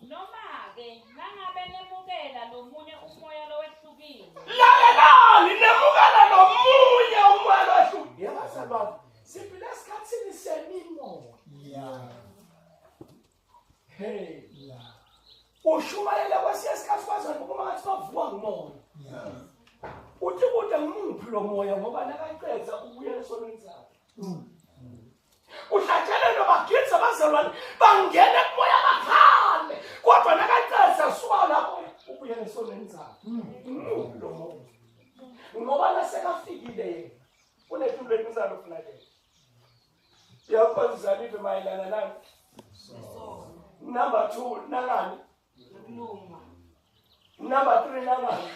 Noma-ke nangabe nemukela lomunye umoya lowehlukile. Lalelani nemukela lomunye umoya lowehlukile. Yabazalwane, siphila esikhathini semimoya. Yeah. Hey. Yeah. Ushumayela kwesinye isikhathi bazalwane uma ngathi bavuka ngumoya. Yeah. Uthi kude ngumuphi lo moya ngoba nakaqeda ubuyela esonweni sakhe. Uhlatshelelwe bagidza abazalwane bangena kumoya bakhale kodwa nakaqeda suka lapho ubuyela esonweni sakhe. Ngumuphi lo moya? Ngoba nasekafikile yena unetulo elimzalo kufunakele. Uyakhonza live mayelana nani? Number 2 nangani? Number 3 nangani?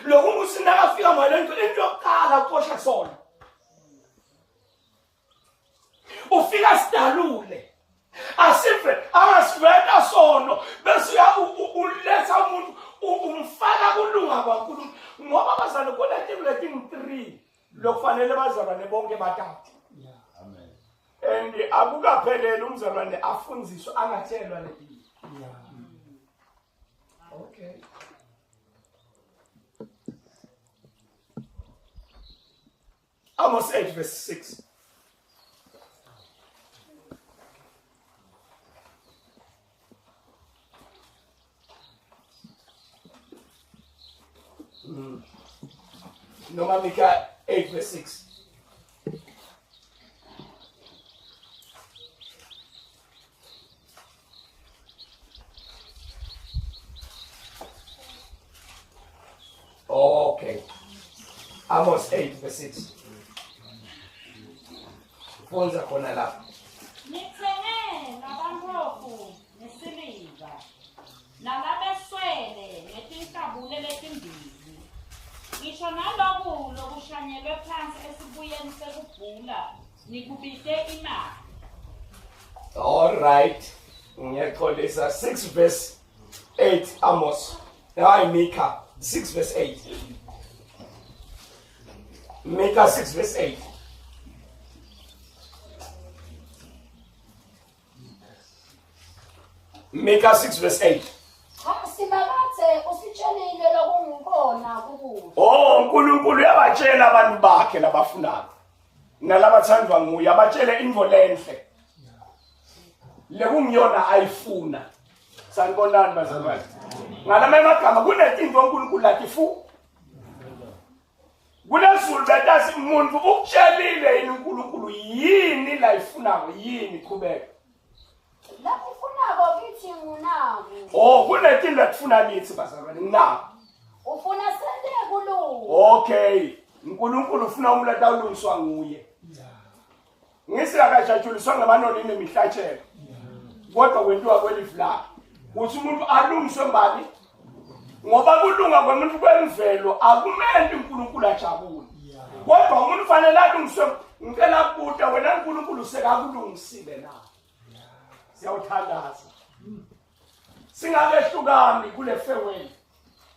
Lokhu ukuthi nakafika ngale nto into yokuqala uxosha sona. Ufika sidalule. Asive angasiveta sono bese uya uletha umuntu umfaka kulunga kwaNkulunkulu ngoba bazalwane kunetinto letingu-3 lokufanele bazalwane bonke bathathe. Amen. And akukapheleli umzalwane afundziswe angatshelwa leli. Yeah. Okay. Amos 8 verse 6. Noma Mika 8 verse 6. Okay. Amos 8 verse 6. Fundza khona lapho. Nithenge labampofu ngesiliva nalabeswele ngetinhlabule letimbili. Ngisho naloku lokushanyelwe phansi esibuyeni sekubhula nikubite imali. All right. Ngiyaxolisa 6 verse 8 Amos. Hayi Mika 6 verse 8. Mika 6 verse 8. Mika 6 verse 8. Cha Simakadze usitshelile lokungukho. kona kukuhle. Oh, uNkulunkulu uyabatshela abantu bakhe labafunako nalabathandwa nguye, abatshele into lenhle lekungiyona ayifuna. Sanibonani bazalwane. Ngalama amagama kunetinto uNkulunkulu latifu. Kulezulu betasi umuntu ukutshelile yini uNkulunkulu yini la ifunako yini qhubeka. Lakufunako kithi ngunaku. Oh, kunetinto latifuna kithi bazalwane nginaku. Ufuna sente kulunga. Okay, uNkulunkulu ufuna umuntu atawulungiswa nguye. Ngisi akajatshuliswa ngamanoni nemihlatshelo. Kodwa kwentiwa kwelifu lakhe. Kuthi umuntu alungiswe mbani? Ngoba kulunga kwemuntu kwemvelo akumele uNkulunkulu ajabule. Kodwa umuntu fanele alungiswe. Ngicela kubuta wena uNkulunkulu sekakulungisile na? Siyawuthandaza. Singakehlukani kule farewell.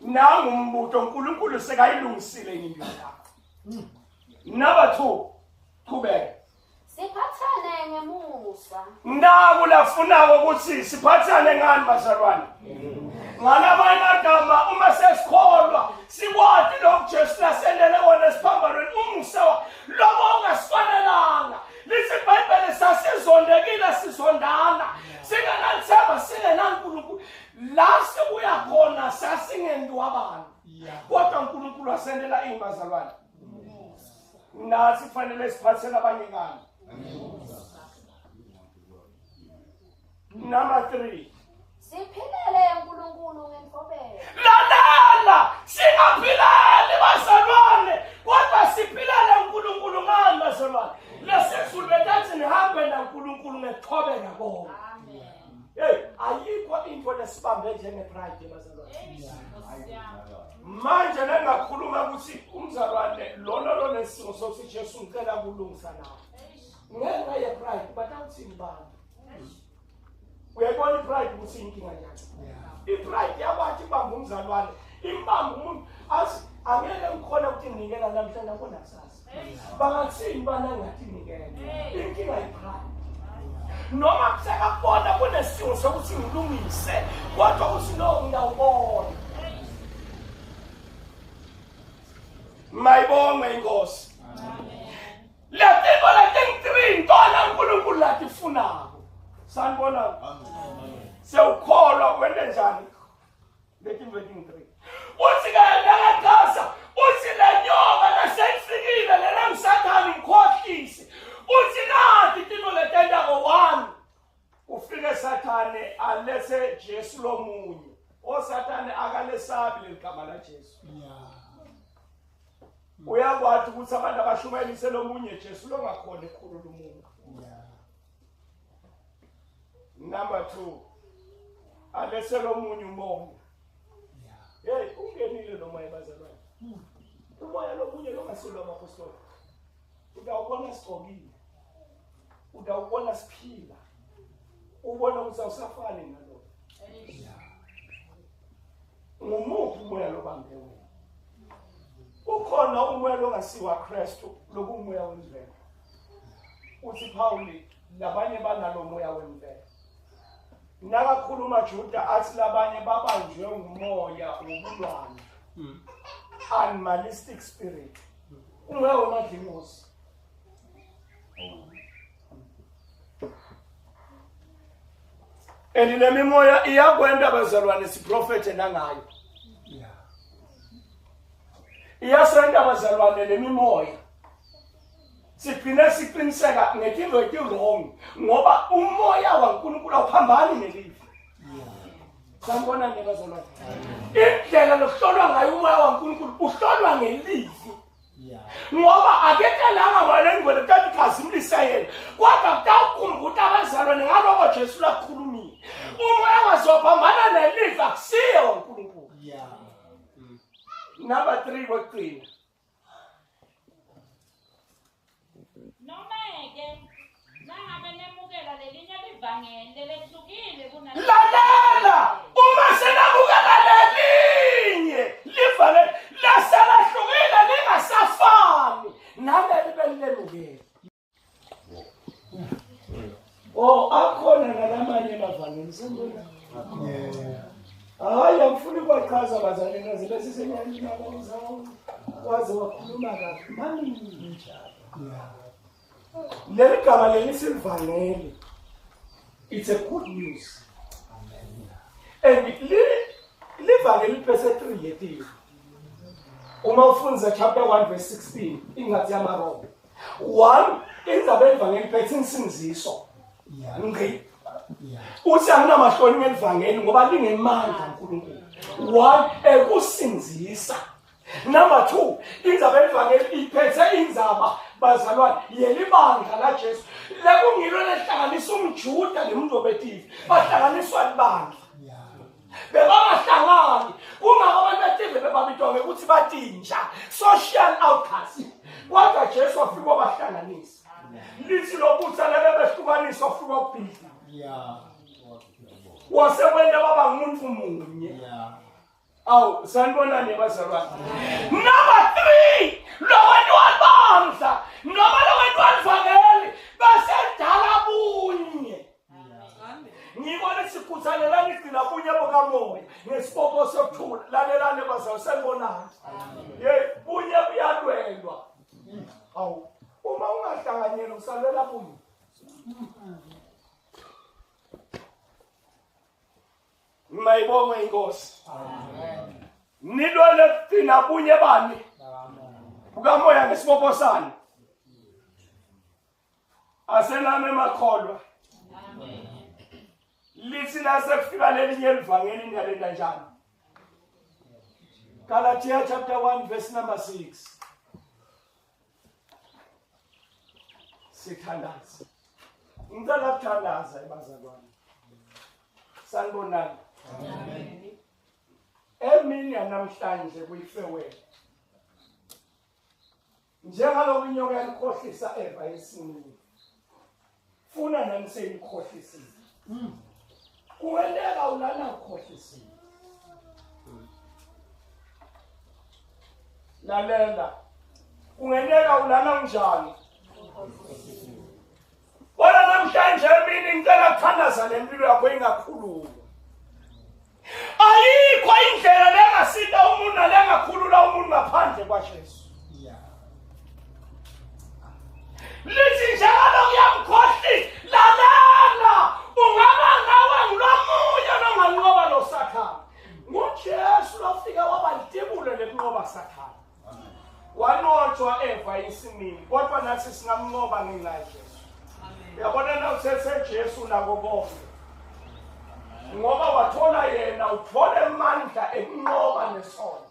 Nangu umbuto uNkulunkulu sekayilungisile impilo yakho. Number 2, qhubeka. Siphathane ngemusa. Naku lafunako ukuthi siphathane ngani bazalwane? Ngalabanye amagama uma sesikholwa sikwati lokhu Jesu lasendele wona esiphambanweni umusa lokho ongasifanelanga. Lithi iBhayibheli sasizondekile sizondana. Singenalithemba singenaNkulunkulu. La sibuya khona sasingenziwa abantu. Kodwa uNkulunkulu wasendela ini bazalwane? Nathi kufanele siphathele abanye ngani. Number 3. Siphilele uNkulunkulu ngentobeko. Lalela, singaphileli bazalwane, kodwa siphilele uNkulunkulu ngani bazalwane? Lesizulu betathi nihambe naNkulunkulu ngethobeka konke. Amen. Hey, ayikho into lesibambe njenge pride bazalwane. Manje nengakhuluma ukuthi umzalwane lona lonesimo sokuthi Jesu ngicela kulungisa nawe. Ngenxa ye pride batawuthini bantu? Uyayibona ipride ukuthi inkinga njani? Ipride iyakwathi ibamba umzalwane, imbamba umuntu athi angeke ngikhona ukuthi nginikela namhlanje nabona kusasa. Bangathini bana ngathi nikela. Inkinga ipride. Noma kusekakubona kunesimo sokuthi ngilungise, kodwa uthi no ngiyawubona. Mayibongwe inkosi. Letinto letingu-3 ntona uNkulunkulu latifunako. Sanibona. Sewukholwa wente njani? Letinto letingu-3. Uthi ke nakachaza, uthi le nyoka leseyifikile lena ngisathane ngikhohlise. Uthi nathi tinto letentako 1. Ufike Sathane alese Jesu lomunye. OSathane akalesabi leligama la Jesu. Uyakwazi ukuthi abantu abashumayelise lomunye Jesu longakhona ekhulula umuntu. Number 2. Alese lomunye umoya. Hey, ungenile lo moya bazalwane. Umoya lomunye longasilwa amapostoli. Utawubona sigcokile. Utawubona siphila. Ubona ukuthi awusafani nalo. Ngumuphi umoya lobambe wena? Ukhona umoya longasiwa Kristu, lokumoya wemvelo. Uthi Paul labanye banalo moya wemvelo. Nakakhuluma Juda athi labanye babanjwe ngumoya wobulwane. Animalistic spirit. Umoya wemadlingozi. And le mimoya iyakwenda bazalwane siprofethe nangayo. Iyasenda bazalwane le mimoya. Sigcine siqiniseka ngetinto eti-wrong ngoba umoya waNkulunkulu awuphambani nelive. Sanibona nje bazalwane. Indlela lokuhlolwa ngayo umoya waNkulunkulu uhlolwa ngelivi. Ngoba aketelanga wena ingwele kanti khazimlisa yena kodwa kutawukhumbuta abazalwane ngaloko Jesu lakhulumile. Umoya wazophambana nelive akusiye waNkulunkulu. Number 3 kwekugcina. Noma-ke nangabe nemukela lelinye livangeli lelehlukile kuna Lalela, uma senamukela lelinye livangeli laselahlukile lingasafani naleli benilemukela. Oh, akhona nalamanye emavangeli sanibona. Hayi, angifuni ukuwachaza bazali naze bese sengiyalimaliza. Waze wakhuluma kabi. Mani njalo. Leli gama leli silivangeli. It's a good news. Amen. And livangeli liphethe 3 yethu. Uma ufunza chapter 1 verse 16 ingathi yamaRoma. 1 indaba evangeli iphethe insindiso. Ngqi. Uthi anginamahloni ngelivangeli ngoba lingemandla uNkulunkulu. 1 ekusinzisa. Number 2 indaba evangeli iphethe indzaba bazalwane yelibandla laJesu. Lekungilo lehlanganisa umJuda nemuntu obetive. Bahlanganiswa libandla. Bebangahlangani. Kungako abantu betive bebabitwa ngekuthi batinja, social outcast. Kodwa Jesu wafika wabahlanganisa. Lithi lobutha lebe behlukaniswa wafika wabhidla. Yeah. Wasekwenda baba ngumuntu munye. Yeah. Awu, sanibonani bazalwane. Number 3, lokwenziwa libandla noma lokwenziwa livangeli basedala bunye. Ngibona sikhuthalelani igcina bunye bokamoya ngesibopho sokuthula. Lalelani bazalwane, sanibonani. Hey, bunye buyalwelwa. Awu, uma ungahlanganyeli usalwela bunye. Mayibongwe inkosi. Amen. Nilwele kugcina bunye bani? Bukamoya ngesibopho sani. Asenami emakholwa. Amen. Lithi nasekufika lelinye livangeli niyalenda njani? Galatia chapter 1 verse number 6. Sithandaza. Ngicela kuthandaza ebazalwane. Sanibonani. Amen. Emini yanamhlanje kuyifarewell. Njengalokhu inyoka yalikhohlisa Eva esimini. Funa nami seyikhohlisile. Kungenteka ulana ukhohlisile. Lalela. Kungenteka ulana unjani? Bona namhlanje emini ngicela kuthandaza lempilo yakho ingakhululwa. Ayikho indlela lengasinda umuntu nalengakhulula umuntu ngaphandle kwaJesu. Yeah. Lithi njalo kuyamkhohlisa. Lalela, ungaba nawe ngulomunye longanqoba lo Sathane. NguJesu lofika waba litibulo lekunqoba Sathane. Wanqotshwa Eva ensimini, kodwa nathi singamnqoba ngenxa yaJesu. Uyabona na uthethe Jesu nako konke. Ngoba wathola yena uthole amandla ekunqoba nesono.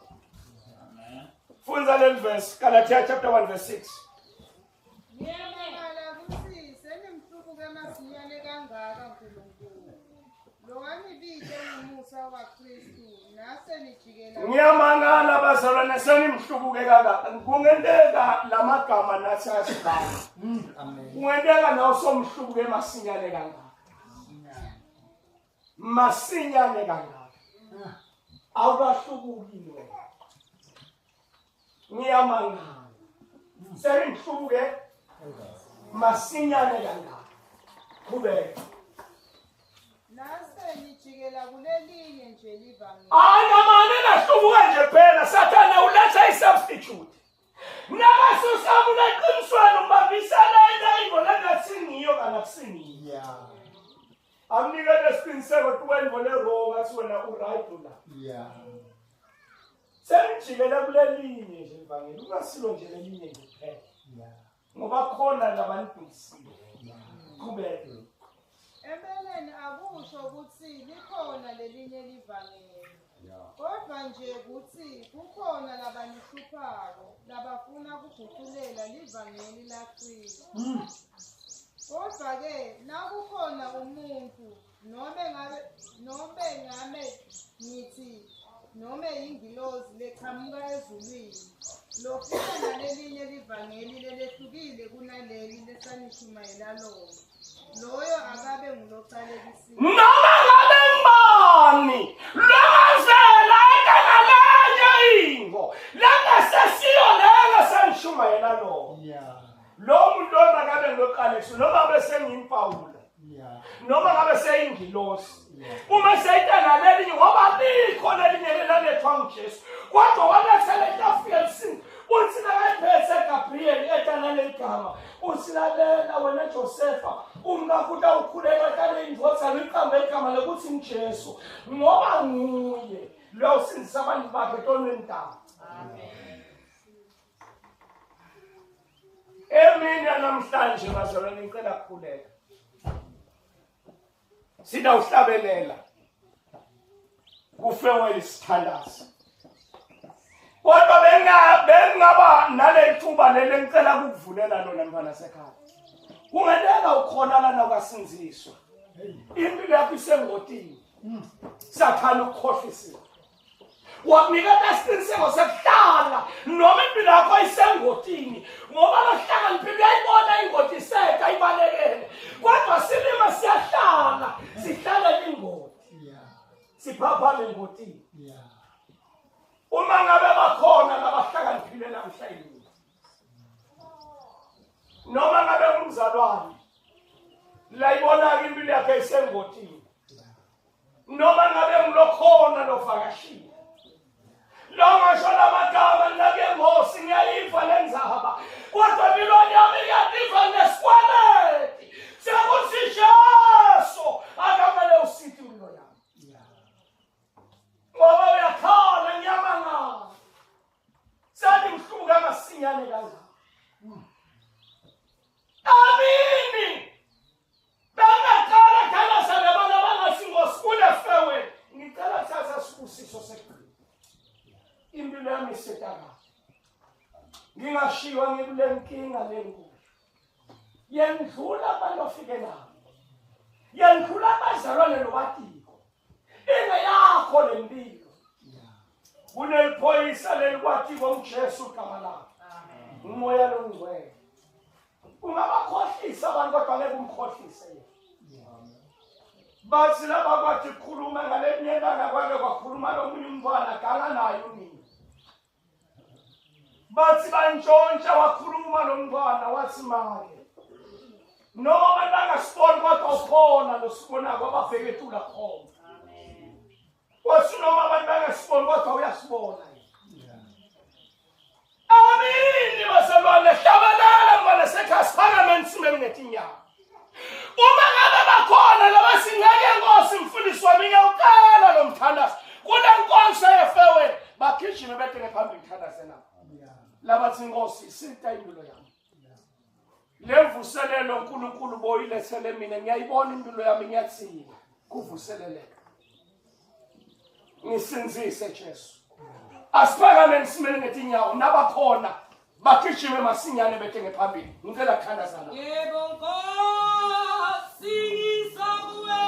Fundza leli verse, Galatia chapter 1 verse 6. Ngiyamangala kutsi senimhlubuke masinyane kangaka Nkulunkulu. Lowanibite ngumusa waKristu nase nijikela. Ngiyamangala bazalwane senimhlubuke kangaka. Kungenteka lamagama nathi asibala. Amen. Kungenteka nawe somhlubuke masinyane kangaka. Masinyane kangaka. Awukahlubuki wena. Ngiyamangala. Senimhlubuke masinyane kangaka. Qhubeka. Nase nijikela kulelinye nje livangeli. Hayi ngamane nahlubuka nje phela Sathane uletha i-substitute. Nakasusa uneqinisweni umbambisana into lengathingiyo kanakusingiyo. Yeah. Amnikele isiqiniseko ukuthi wena le wrong athi wena u-right la. Yeah. Senijikele kulelinye nje ivangeli ungasilo nje lelinye nje kuphela. Yeah. Ngoba khona labanidukisile. Qhubeka. Empeleni akusho ukuthi likhona lelinye livangeli. Kodwa nje kuthi kukhona labanihluphako labafuna kuguculela livangeli laKristu. Kodwa ke nakukhona umuntu nome ngabe ngithi nome yingilozi leqhamuka ezulwini lofika nalelinye livangeli lelehlukile kunaleli lesanishumayela lona, loyo akabe ngulocalekisiwe. Noma ngabe ngubani longazela ekangalenye ingo lengasesiyo leyo sengishumayela lona. Yeah. Lo muntu lona akabe ngiloqalekisiwe noma bese ngimpawula. Noma ngabe seyingilosi. Uma seyitana lelinye ngoba likho lelinye lelalethwa nguJesu. Kodwa waletha letafika elisini. Uthi nakayiphethe Gabriel etana leligama. Uthi lalela wena Josefa, umkakho utawukhuleka kale indvodzana uyiqambe igama lokuthi nguJesu ngoba nguye lo usindisa abantu bakhe etonweni tabo. Amen. Emini namhlanje bazalwane ngicela ukukhuleka. Sidawuhlabelela. Kufewe isithandazo. Kodwa bengaba naleli thuba leli ngicela ukukuvulela lona mntwana sekhaya. Kungenteka ukhona lana ukasinziswa. Impilo yakho isengotini. Sathana ukukhohlisile. Wakuniketa isiqiniseko sekuhlala noma impilo yakho isengotini ngoba lohlakaniphile uyayibona ingoti iseta ibalekele kodwa silima siyahlala sihlalela ingoti siphaphame engotini. Uma ngabe bakhona labahlakaniphile namhlanje noma ngabe umzalwane layibona impilo yakhe isengotini noma ngabe ngilokhona lovakashile longasho lamagama nake Nkosi ngiyayiva lenzaba kodwa impilo yami iyativa nesikweleti sekuthi Jesu akamele usithi impilo yami ngoba uyakhala ngiyamangala sani ngihluka masinyane kangaka. Amini bangaqala thandaza nabantu abangasingosi kule ngicela thatha sibusiso sekugcina impilo yami isetakala ngingashiywa ngikule nkinga lenkulu yendlula abantu ofike nabo yendlula abazalwane nobatiko ingeyakho lempilo. Kuneliphoyisa lelikwatiko uJesu igama lakhe umoya longcwele. Ungabakhohlisa abantu kodwa ngeke umkhohlise yena. Bathi laba kwathi khuluma ngalelinye ilanga kwake kwakhuluma lomunye umntwana ganga naye unina. Bathi bantshontsha wakhuluma lo mntwana wathi make noma abantu bangasiboni kodwa ukhona losibonako ababheke etula khona. Wathi noma abantu bangasiboni kodwa uyasibona. Amini bazalwane hlabelela mntwana sekhaya siphakame nsimeni ngetinyawo. Uma ngabe bakhona labasingeke Nkosi mfundisi wami ngiyawucela lo mthandazo kule nkonzo yefewe bagijime bede ngephambili ngithandaze nabo. Labathi Nkosi sita impilo yami. Lemvuselelo uNkulunkulu boyilethele mina ngiyayibona impilo yami ngiyathina kuvuseleleka. Ngisinzise Jesu. Asiphakame nsimeni ngetinyawo nabakhona bagijime masinyane bede ngephambili ngicela kuthandaza nabo. Yebo Nkosi ngizokuwe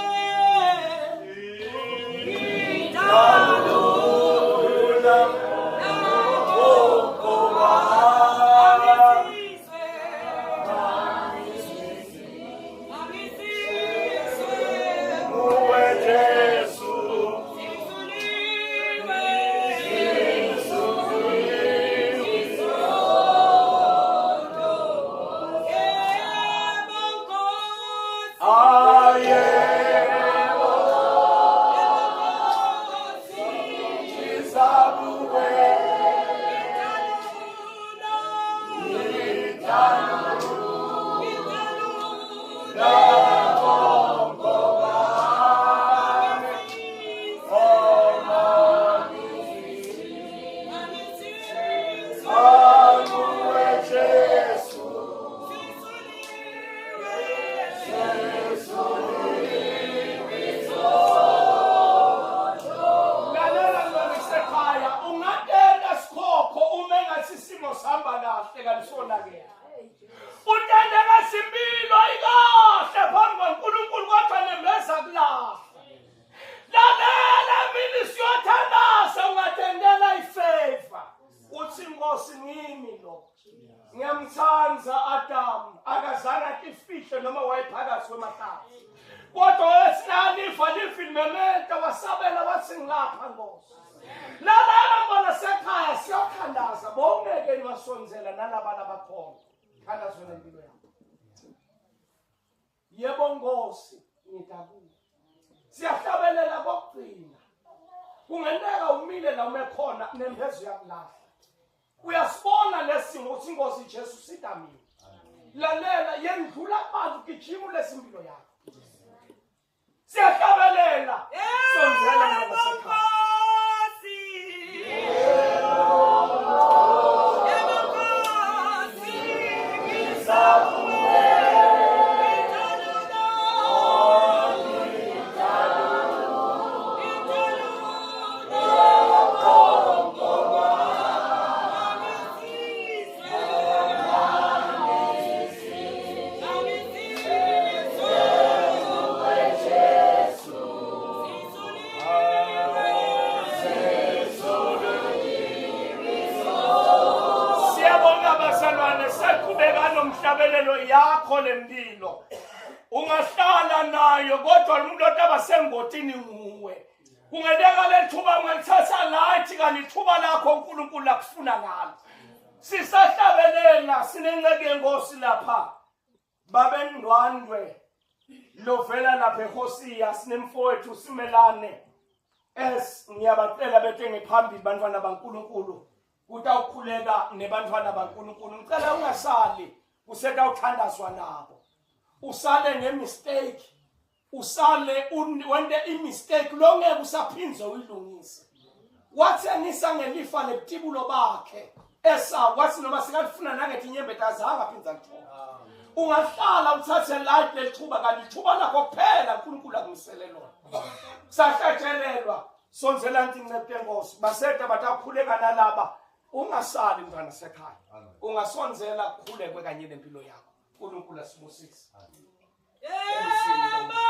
ngidalula Uwe Jesu ayebo ngizakuwe Uwe Jesu Lalela mntwana sekhaya ungatenda sikhokho uma engathi isimo sihamba kahle kanti sonakele. Utende ngasimpilo ayikahle phambi kwaNkulunkulu kodwa nembeza kulahla. Lalela mina siyothandaza ungatendela ifavor. Uthi Nkosi ngimi lo. Ngiyamthanda Adam akazange atifihle noma wayephakathi kwemahlathi. Kodwa wesinanifa lifilimementa wasabela wathi ngilapha Nkosi. Lalela mbona sekhaya siyothandaza bongeke niwasonzela nalaba labakhona. Thandaza nempilo yakho. Yebo Nkosi, ngitakuwe. Siyahlabelela kokugcina. Kungenteka umile la ume khona nembezo yakulahla. Uyasibona lesimo ukuthi inkosi Jesu sita mina. Lalela yendlula abantu gijima lesimpilo yakho. Siyahlabelela sonzela nabasekhaya. Siyabonga bazalwane, saqhubeka nomhlabelelo yakho lempilo. Ungahlala nayo kodwa umuntu otaba sengotini nguwe. Kungenteka lethuba ungalithatha light kanti ithuba lakho uNkulunkulu akufuna ngalo. Sisahlabelela sinenceke yenkosi lapha. Babendwandwe lovela lapha eHosiya sinemfowethu simelane es ngiyabacela bethe ngiphambili bantwana baNkulunkulu kutawukhuleka nebantwana baNkulunkulu ngicela ungasali kusetawuthandazwa nabo usale ngemistake usale wente imistake lo ngeke usaphinze uyilungise wathengisa ngelifa lebutibulo bakhe Esau wathi noma singalifuna nangethi inyembeti azange aphinde alithola ungahlala uthathe life lelithuba kanti ithuba lakho kuphela uNkulunkulu akumisele lona sahlatshelelwa sonzela nti incebo yenkosi baseda batakhuleka nalaba ungasali mntwana sekhaya ungasonzela kukhulekwe kanye nempilo yakho uNkulunkulu asibusise. Yebo.